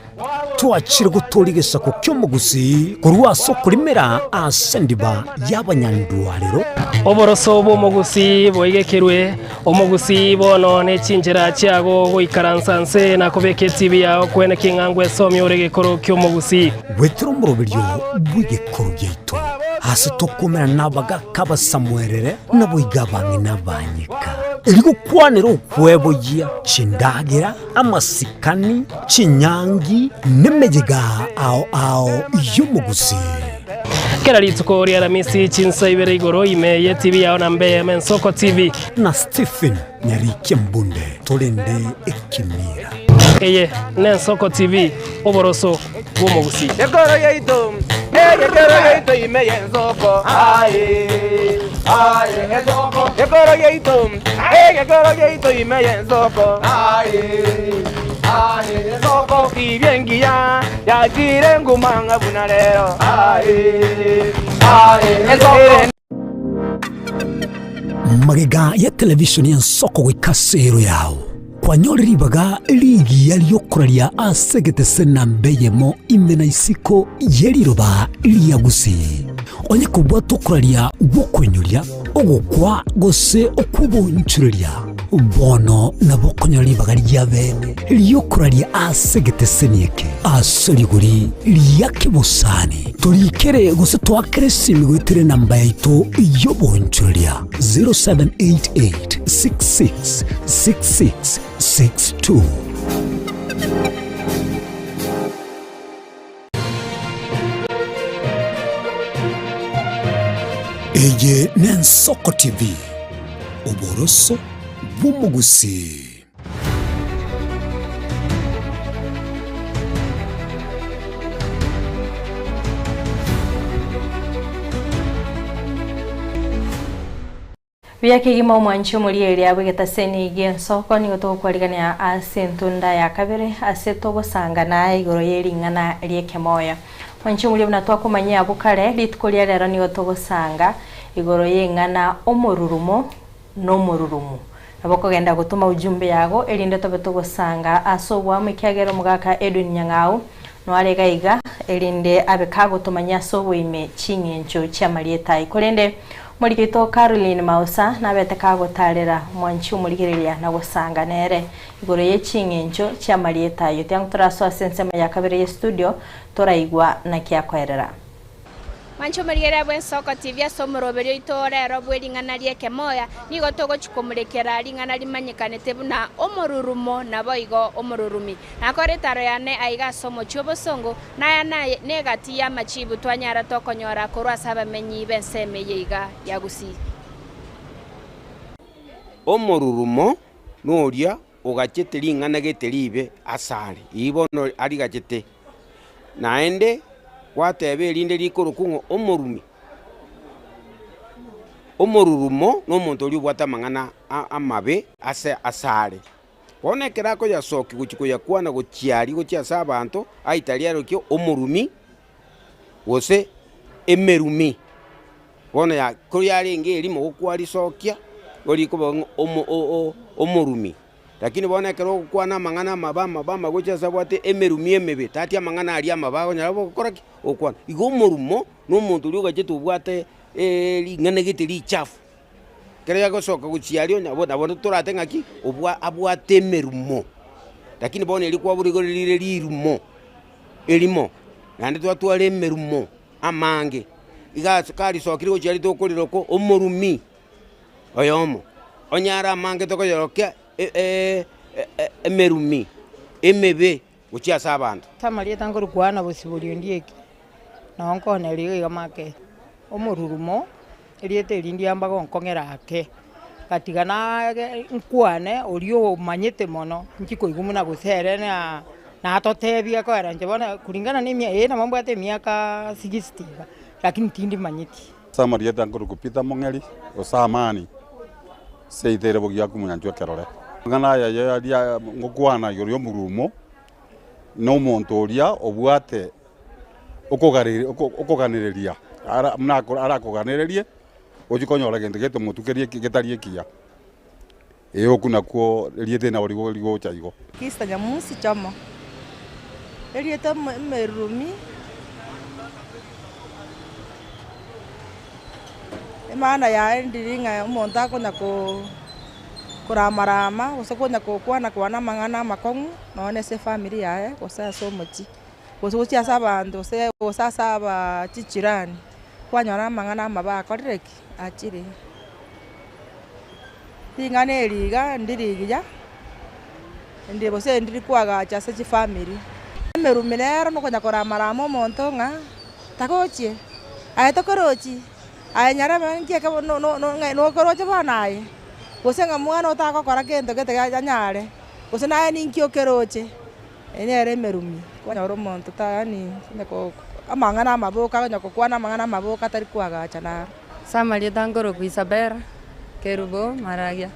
Twachire gotoria egesaku ki'omogusii korwa ase okorimera ase endiba y'abanyandwarero. Oboroso bw'omogusii boigekerwe, omogusii bono ne chinchera chiago goikaransa nse na kobeka etibi yao kwene king'a ngwesomia ore egekoro ki'omogusii. Goetera omoroberio bw'egekoro giaito, ase tokomerana nabagaaka abasamuerere, naboigo abang'ina abanyeka, erio gokwanera okweboyia chindagera, amasikani, chinyangi, nemeyega ao ao y'omogusii. Kera rituko ri'Aramisi chinsa ibere igoro ime y'etibi yao na mbe y'Ensoko TV. Na Stephen Nyarikia Mbunde torende ekemira. Eye n'Ensoko TV, oboroso bw'omogusii. Ekoro yaito, egekero yaito ime y'ensoko, aye, aye, ensoko. Ekoro yaito, egekero yaito ime y'ensoko, aye, aye, ensoko. Tibia engiya yachire nguma ng'a buna rero, aye, aye, ensoko. Magega ya televishoni y'ensoko goika ase ero yao, kwanyore ribaga rigiya ri'okoraria ase egetese namba eyemo ime na isiko ye riroba ria Gusii. Onye kobwate okoraria gw'okoinyoria, ogokwa gose okw'obonchoreria, bono nabo okonyora ribaga ria bene ri'okoraria ase egeteseni eke ase rigori ria kebosani. Torikere gose toakere esimi goetera enamba yaito y'obonchoreria 0788 66 66 62. Eye n'Ensoko TV, oboroso bw'omogusii. Buya kegima omwanchi omorieria bw'egetaseni gi'ensoko nigo togokwarigania ase entunda ya kabere ase togosangana igoro ye ring'ana ri'ekemoyo. Mwanchi omoria buna twakomanyia abwo kare, rituko ria rero nigo togosanga igoro y'eng'ana omorurumo nomorurumu. Nabo okogenda gotoma ujumbe yago erinde tobe togosanga ase oboamo ekiagera omogaka Edwin Nyang'au noare iga iga erinde abe kagotomanyia ase oboime ching'encho chi'amarieta aye. Korende omoriki oito Caroline Mausa nabete kagotarera omwanchi omorigereria na gosanga nere igoro ye ching'encho chi'amarieta ayio. Tiango torasoa ase ensemo ya kabere ye studio toraigwa naki akoerera. Mwanche omorigereria bw'ensoko TV ase omoroberio oito o rero bwe ring'ana ri'ekemoya, nigo togochia komorekera ring'ana rimanyekanete buna omorurumo naboigo omorurumi. Nakore etaro yane aiga ase omochie obosongo, na aya naye negati y'amachibu twanyara tokonyora korwa ase abamenyi b'ensemo eye iga ya Gusii. Omorurumo noria ogachete ring'ana gete ribe asare, ii bono arigachete. Naende gwateba erinde rikorokwa ng'a omorumi. Omorurumo nomonto oria obwate amang'ana amabe ase asare. Bono ekero akoyasokia gochia koyakwana gochia aria gochia ase abanto, aitaria arokia omorumi gose emerumi. Bono ya kori yarenge erimo gokwarisokia, igo rikoba ng'a omo o- omorumi. Lakini bono ekero ogokwana amang'ana amabe amabe amabe gochia ase abwate emerumi emebe, tati amang'ana aria amabe akonyara gokora ki? Gokwana. Igo omorumo, na omonto oria ogachete obwate ring'ana gete richafu, ekero yagosoka gochia aria onya nabo torate ng'aki, obwa abwate emerumo. Lakini bono erio kwabora igo rire rirumo, erimo, naende twatwara emerumo amange, iga ase karisokire gochia aria tokorera oko omorumi. Oyomo, onye are amange tokoyorokia emerumi emebe gochia ase abanto. Ase amarieta nkorokwa Anna Bosibori Ondieki, nao nkoneria iga iga make, omorurumo, erieta eri ndiamba gonkong'era ake, ngatiga naage nkwane oria omanyete mono, inchi koigwa buna gose ere na natotebia koera inche bono kulingana na emia eh nabo mbwate emiaka sixty iga, lakini tindimanyeti. Ase amarieta nkorokwa Peter Mong'eri, gose Amani, seito ere bogiaku omonyanchwa ekerore. Amang'ana aya aria ngokwana igoro y'omorumo, na omonto oria obwate okoganereria buna arakoganererie, ochie konyora gento gete omotwe keria getari ekiya. Ee okwo nakwo erieta eri nabo rigocha igo. Kista Nyamusi Chomo. Erieta emerumi, emaana yaye ndiri ng'a omonto akonya koramarama gose konya kokwana kwana amang'ana amakong'u nonye na ase efamiri yaye gose ase omochie, gose gochia ase abanto gose gose ase abaa chichirani, kwanyora amang'ana amabe akorire ki? Achire. Ring'ana eri iga ndiri rigiya. Ende gose ndiri koagacha ase chifamiri. Emerumi nero nokonya korama-rama omonto ng'a tagochie, aye tokorochi, aye nyarebe nki eke no no no ng'a nokoroche bono aye, gose ng'a mwana otagokora kento gete anyare, gose naye ninki okeroche, eye nere emerumi, kwanyora omonto ta yaani onya ko amang'ana amabe oka onya kokwana amang'ana amabe oka atari koagacha naro. Ase amarieta nkorokwa Isabella, Kerubo, Maragia.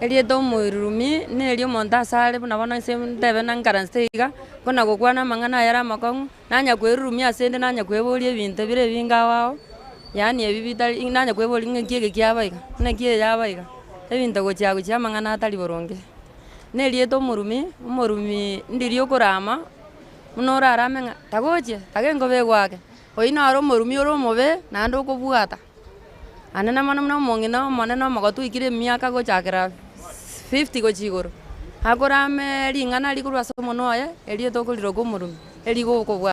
Erieta omoirurumi neria omonto asare buna bono ase ntebe na nkaransete iga, kona gokwana amang'ana ayare amakong'u, nanya kwerurumia ase ende nanya kweboria ebinto bire ebinge ao ao, yaani ebi bitari nanya kweboria ng'a nki eke kiaba iga, naki eye yaba iga, ebinto gochia gochia amang'ana atari boronge. Na erieta omorumi, omorumi ndiria okorama, buna orarame ng'a tagochia, taga enkoba egoake, oyio noro omorumi ore omobe naende okobwata. Naende na mono buna omong'ina omonene omogotu oikire emiaka gochakera 50 gochia igoro, akorame ring'ana rikorwa ase omonwa oye, erio tokoriroka omorumi, erigo okobua.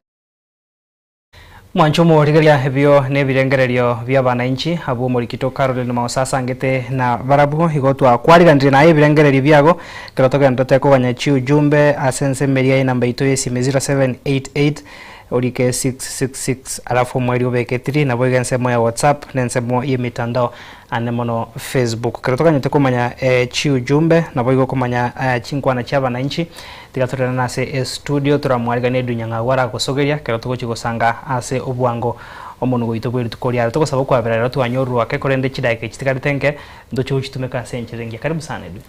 Mwanche omorigereria ebio nebirengererio bi'abanainchi abwo omorikito Caroline Maosa asangete na barabwo. Igo twakwariganirie naye ebirengererio biago ekero togenderete koganya chiujumbe ase ensemo eria y'enamba yaito y'esimi 0788 Orike 666 alafu omweri obeke 3 naboigo ensemo ya WhatsApp na ensemo y'emitandao ande mono Facebook. Kero toganyete komanya chiujumbe naboigo komanya chinkwana chia abananchi tiga torerane ase estudio toramwariganie Edwin Nyang'au aragosogeria kero togochia gosanga ase obwango omonwa goito bwe rituko riaro. Togosaba okwabera rero twanyorwa ake korende chidakika echi tigarete nke ntoche gochitumeka ase enchera engiya. Karibu sana Edwin.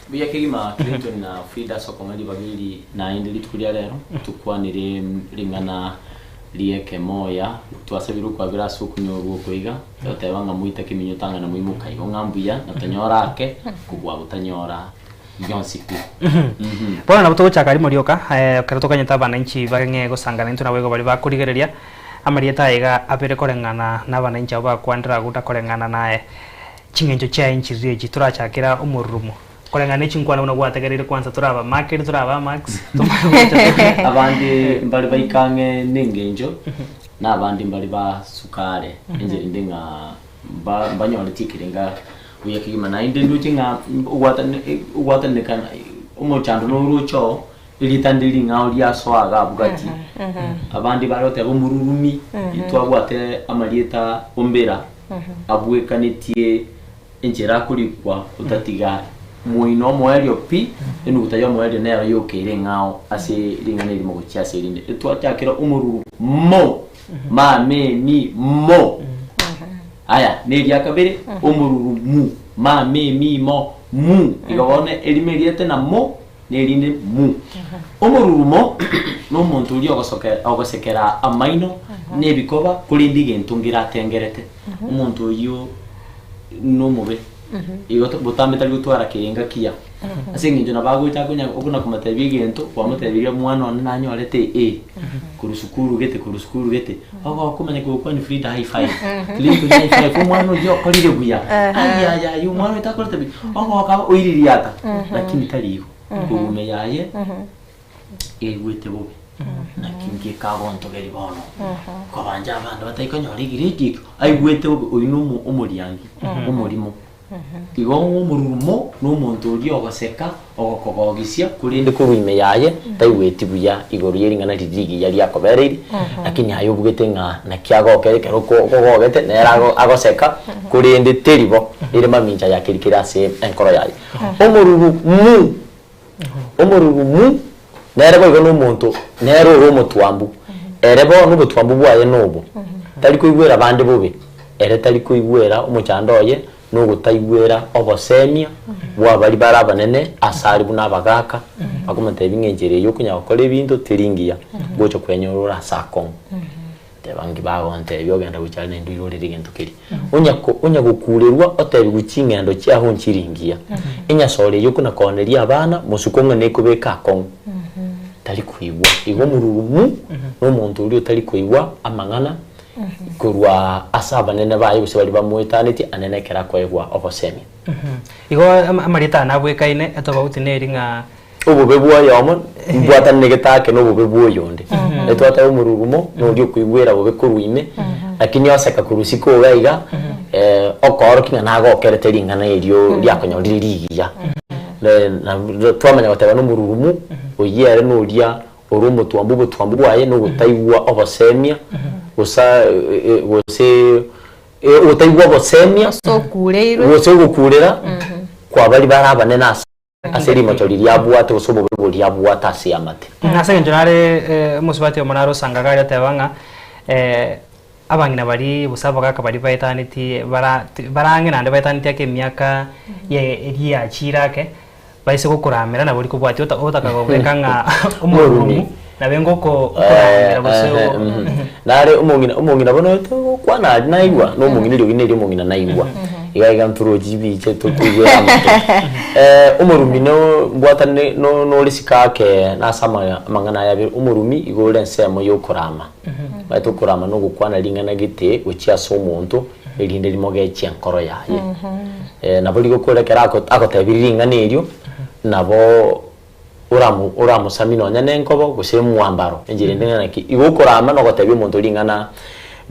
Mbuya kegima Clinton na Frida ase okong'a ribaga eri naende rituko ria rero tokwanire ring'ana ri'ekemoya twasabire okwabera ase okonyorwa oko iga toteba ng'a moita keminyo tang'ana moimoka igo ng'a mbuya na tonyore ake kobua gotanyora bionsi pi. Bono nabo togochaka rimo rioka ekero tokanyete abananchi bageng'e gosangana intwe naboigo baria bakorigereria amarieta aya iga abere koreng'ana na abananchi abwo bakwandire agwo takoreng'ana naye. Ching'encho chiaye nchiriri echi torachakera omorurumo koreng'ana ne chinkwana buna gwategereire kwanza toraba makeri toraba amax tomanye gocha Abande mbare baike ang'e nengencho, na abande mbare basuka are enchera ende ng'a mba mbanyoreti ekerenga buya kegima. Naende ndoche ng'a ogwatane ogwatanekana omochando noroche oo, erieta ndiri ring'ao riasoa iga abwo gati. Abande bare goteba omorurumi, twabwate amarieta ombera. abwekanetie enchera akorikwa otatiga moino omoerio pi, enuguta y'omoerio nero yoka ere eng'ao ase ring'ana erimo gochia ase erinde. Etwachakera omoruru mo, ma, me, mi, mo. Aya, na eria kabere, omoruru mu, ma, me, mi, mo, mu. Igo bono erimo eriete na mo, na erinde mu. Omorurumo nomonto oria ogosoke ogosekera amaino na ebikoba, korende egento nkere atengerete. Omonto oyio nomobe, igo botambe tari gotwara kerenga kiya. Ase eng'encho nabo agocha akonya okona komotebia egento, kwamotebirie omwana one nanyorete A, korwa sukuru gete korwa sukuru gete, ogokomanya kogokwania Frida high five, Clinton high five, omwana oyio okorire buya, ayayaya omwana oyo takorete buya, ogoka oiririata, lakini tari igo, egume yaye eigwete bobe, naki nki kagontogeria bono, kobancha abande batari konyora egiredi ekio, aigwete bobe, oyio na omo omoriangi, omorimo. Igo ng'a omorurumo nomonto oria ogoseka, ogokogogisia, korende korwa ime yaye taigweti buya igoro ye ring'ana riria rigiya riakobereire, lakini aye obugete ng'a naki agokere ekero okogogete nere agoseka, korende teri bo, ere mamincha ya keri kere ase enkoro yaye. Omorurumu, omorurumu nere boigo nomonto nere ore omotwambu, ere bono obotwambu bwaye nobo, tari koigwera bande bobe. Ere tari koigwera omochando oye, na ogotaigwera obosemia bwa baria bare abanene asare buna abagaaka, bakomotebia ng'a enchera eye okonyara gokora ebinto teri ngiya, gocha kwenyora ore ase akong'u. Teba nki bagontebia ogenda gocha are naende oirorere egento keria. Onya ko onya gokurerwa otebigwe ching'endo chiago nchiri ngiya, enyasore eyio okona kooneria abana, mosuko ng'a nekobeka akong'u. Tari koigwa. Igo omorurumu nomonto oria otari koigwa amang'ana korwa ase abanene baye gose baria bamoetanetie anene ekero akoegwa obosemia. Igo amarieta aya nabwekaine etobauti neri ng'a. Obobe bw'oyomo mbwatananegete ake nobobe bw'oyonde. Etwateba omorurumo noria okoigwera bobe korwa ime, lakini oseka korwa isiko iga iga, okoorokia ng'a nagokerete ring'ana erio riakonyorire rigiya. Twamanya goteba nomorurumu, oyio ere noria ore omotwambu obotwambu bwaye nogotaigwa obosemia, gose gose ogotaigwa obosemia, gose ogokurera kwa baria bare abanene ase ase rimocho riria abwate gose obobe boria abwate ase eamate. Ase eng'encho nare omosubati omo nare osangaga aria oteba ng'a abang'ina baria gose abagaka baria baetanetie bara barang'e naende baetanetie ake emiaka ye eria yachiire ake, baise gokoramera nabo rikobwatia ota otaka gobeka ng'a omorurumu nabe ngoko okoramera gose o Nare omong'ina omong'ina bono togokwana aria naigwa, na omong'ina eriogi nerio omong'ina naigwa. Iga iga ntorochi chibicha tokoigwera amato. Omorumi no mbwatane no nore isiko ake nase ama amang'ana aya abere, omorumi igo ore ensemo ya okorama. Omanyete okorama na ogokwana ring'ana gete gochia ase omonto, erinde rimogechie enkoro yaye. Nabo rigokora ekero ako agotebirie ring'ana erio, nabo oramo oramosamie nonya na enkobo gose omwambaro, enchera ende ng'a naki. Igo okorama na ogotebia omonto ring'ana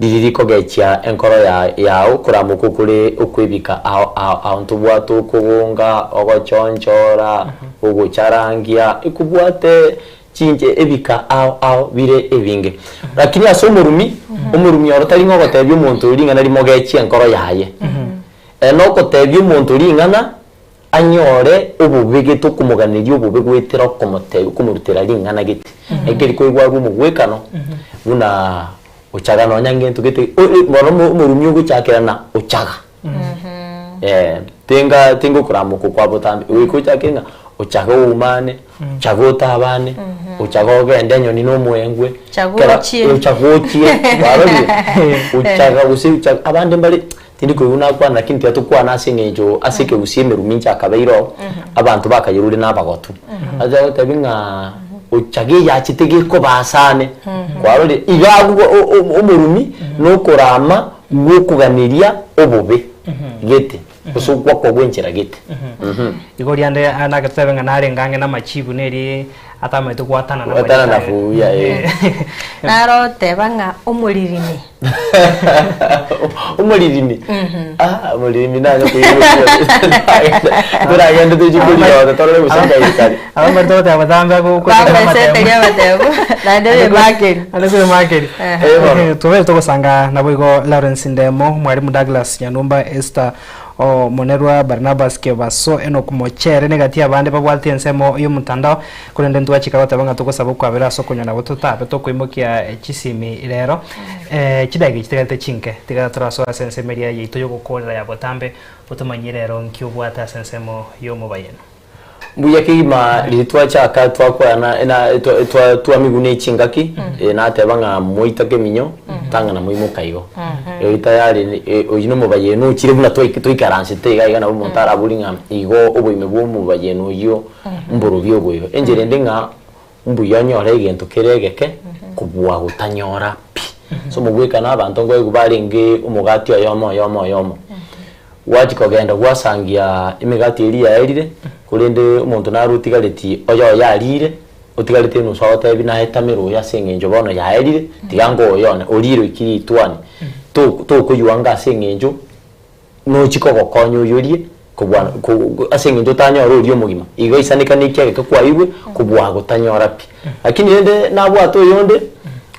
riria rikogechia enkoro ya yao, okorama okwo okore okwebika ao ao ao ntobwate okogonga, ogochonchora, ogocharangia, ekobwate chinche ebika ao ao bire ebinge. Lakini ase omorumi, omorumi oro tari ng'a ogotebia omonto oyo ring'ana rimogechie enkoro yaye. Ere nogotebia omonto ring'ana anyore obobe gete okomoganeria obobe goetera okomotebia okomorutera ring'ana gete. Ekeri koigwa arwe omogwekano buna ochaga nonya ngento gete bono omorumi ogochakera na ochaga. Tenga tenga okorama oko kwa botambe, goika ochake ng'a ochage oumane, ochage otabane, ochage ogende enyoni na omoengwe, Chage kera ochie. ochage ochie, kwarorire? Ochaga gose ochaga abande mbare tindi koigwa nakwana lakini tiga tokwane ase eng'encho ase ekegusii emerumi inche akabeire oo, abanto bakayerure na abagotu. Acha agotebi ng'a ochage eyachete gekoba asane, kwarorire? Iga abwo o- o- omorumi na okorama Gwokoganeria obobe gete, gose ogwakwa gw'enchera gete. Igo riande nake totebe ng'a narenge ang'e namachibu neri atamaete gwatanana Gwatanana amache aye. buya, eh. Naro oteba ng'a omoririmi. Omoririmi? Ah, omoririmi nanye koigwa toragende tochie korirora torore gose nkairikari. Abwo mbare togoteba botambe Bagoeseteria amatemo, naende bemakeri. Naende bemakeri. Eh, bono. Tobere togosanga naboigo Lawrence Ndemo, Mwalimu Douglas Nyanumba, Esther Omonerwa, Barnabas Kebaso, Enock Mochere, negati abande babwate ensemo y'omotandao, korende ntwachika goteba ng'a togosaba okwabera ase okonywa nabo totabe tokoimokia chisimi rero. Chidakika echi tigarete chinke, tiga torasoe ase ensemo eria yaito y'ogokorera ya botambe, otomanyie rero nki obwate ase ensemo y'omobayeno. Mbuya kegima riria twachaka twakwana na twa twa twamigwa ne chingaki nateba ng'a moita keminyo tang'ana moimoka igo. Erio tayari oyio na omobayeno ochire buna twaik twaikaransete iga iga nabo omonto arabori ng'a igo oboime bwa omobayeno oyio mborobio oboigo. Enchera ende ng'a mbuya onyore egento kere egeke kobua gotanyora pi. Ase omogwekano abanto nkoigwa barenge omogati oyomo oyomo oyomo. Gwachia kogenda gwasangia emegati eria yaerire, korende omonto nare otigareti oyoye arire, otigarete enusu agotebi naetamere oyo ase eng'encho bono yaerire, tiga ngoe oyo one, orire oikire ritwani. To tokoywa anga ase eng'encho nochie kogokonya oyorie kobua ko ase eng'encho otanyore oria omogima. Igo aisaneka na ekiageka kwairwe kobua gotanyora pi. Lakini rende nabwate oyonde,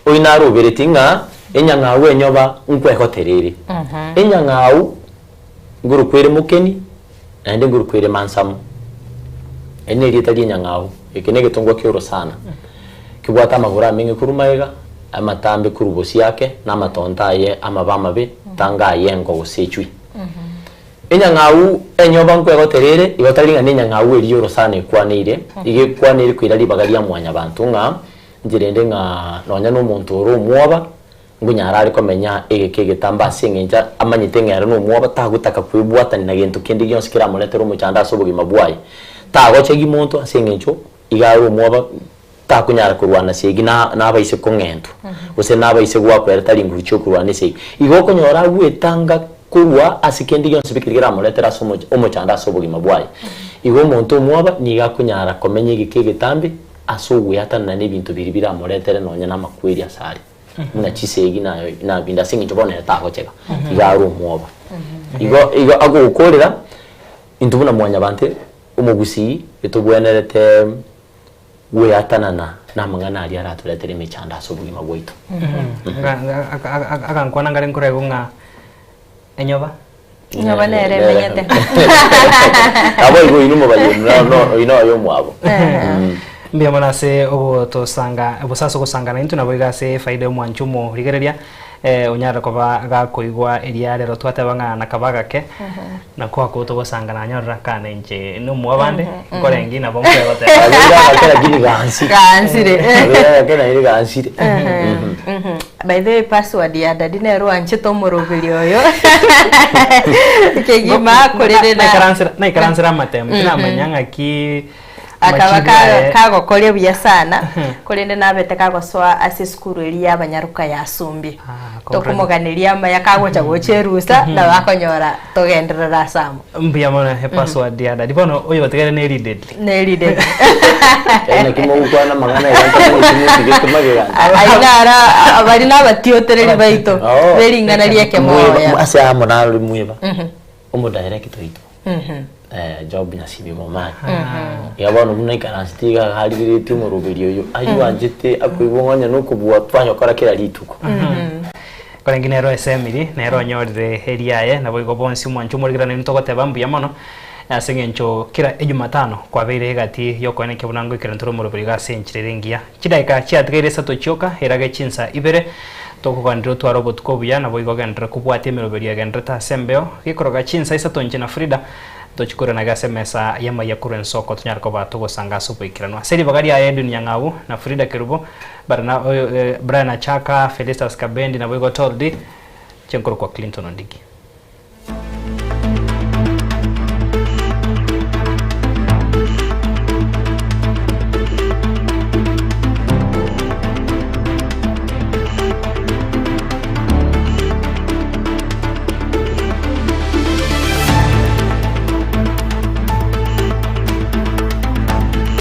oyio narobereti ng'a enyang'au enyoba nkwegotere ere. Enyang'au ngorokwa ere mokeni, naende ngorokwa ere mansamu. Eri nerieta ri'enyang'au, eke negetongwa ki'orosana, kebwate amagoro ameng'e korwa magega, amatambe korwa bosio ake, na amatonto aye amabe amabe, tanga aye engo gose echui. Enyang'au enyoba nkwegotera ere, igo tari ng'a nenyang'au eria y'orosana ekwaneire, igo ekwaneire koira ribaga ria mwanyabanto ng'a inche rende ng'a nonya nomonto ore omwoba, Nkonyara are komenya egeka egetambe ase engencho amanyete ng'a ere nomwoba, tagotaka kwebwatania na gento kende gionsi keramoretere omochando ase obogima bwaye. Tagochegi monto ase engencho iga are omwoba. Takonyara korwana esegi na nabaise kong'entwa, gose nabaise goakwa ere tari nguru chi'okorwana esegi. Igo okonyora agwetanga korwa ase kende gionsi pi keria keramoretere ase omoch omochando ase obogima bwaye. Igo omonto omwoba nigo akonyara komenya egeka egetambe ase ogweatanana na ebinto biria biramoretere nonya na amakweri asare, buna chisegi na na binde ase eng'encho bono ere tagochega, iga are omwoba. Igo igo agokorera, intwe buna mwanyabanto omogusii etobwenerete gweatanana namang'ana aria aratoretere emechando ase obogima bwaito. Agankwana ngare nkoraigwe ng'a enyoba. Enyoba nere emenyete. Nabo igo inwe mobayenu no no oino oyo omwabo. Mbuya mono ase ogotosanga gose ase ogosangana intwe nabo iga ase efaida y'omwanchi omorigereria onyare koba gakoigwa eria rero twateba ng'a nakaba agake. Nakwo akwo togosanga nanyorera akana inche nomoa bande nkorengi nabo nkwegoteba. Kabeire agake lakini gansire. Gansire. Kabeire agake naende gansire. By the way password ya daddy nere oanchete omoroberi oyo kegima akorere na Naikaransera naikaransera amatemo tinamanya ng'aki akaba amachibu aye. kagokoria buya sana korende nabete kagosoa ase esukuru eria ya abanyaroka ya Sumbi. Tokomoganeria amaya kagocha gocha erusa nabo akonyora togenderere ase amo. Mbuya mono e password ya daddy bono oyotigere ne ridedli. Ne ridedli. Yaani naki mogokwana amang'ana iga ntamanyeti motigete magega. Ayio naro abari nabatiotereri baito Oo. be ring'ana ri'ekemoya. Mweba ase amo narori mweba omodirector oito Job Nyasibi Momanyi. Iga bono buna aikaransete iga iga arigeretie omoroberi oyo aywo anchete akoigwa ng'a onye nokobua twanyokora kera rituko. Korenge nero ase Emily, nere onyorire eriaye, naboigo bonsi omwancho omorigererani ntogoteba mbuya mono, ase eng'encho kera Ejumatano kwabeire egati y'okoenekia buna ngoikerana tore omoroberi iga ase enchera ere engiya. Chidaeka chiatigaire isato chioka, erage chinsa ibere, tokoganera otware obotuko obuya, naboigo ogenderere kobwatia emeroberio egendererete ase embeo, gekoroga chinsa isato inche na Frida, Tochie koiranaga ase emesa y'amaiga korwa ensoko tonyare koba togosanga ase oboikeranu. Ase ribaga riaye Edwin Nyang'au na Frida Kerubo, Brian Achaka, Felistus Kabendi naboigo Toldi, inche nkorokwa Clinton Ondigi.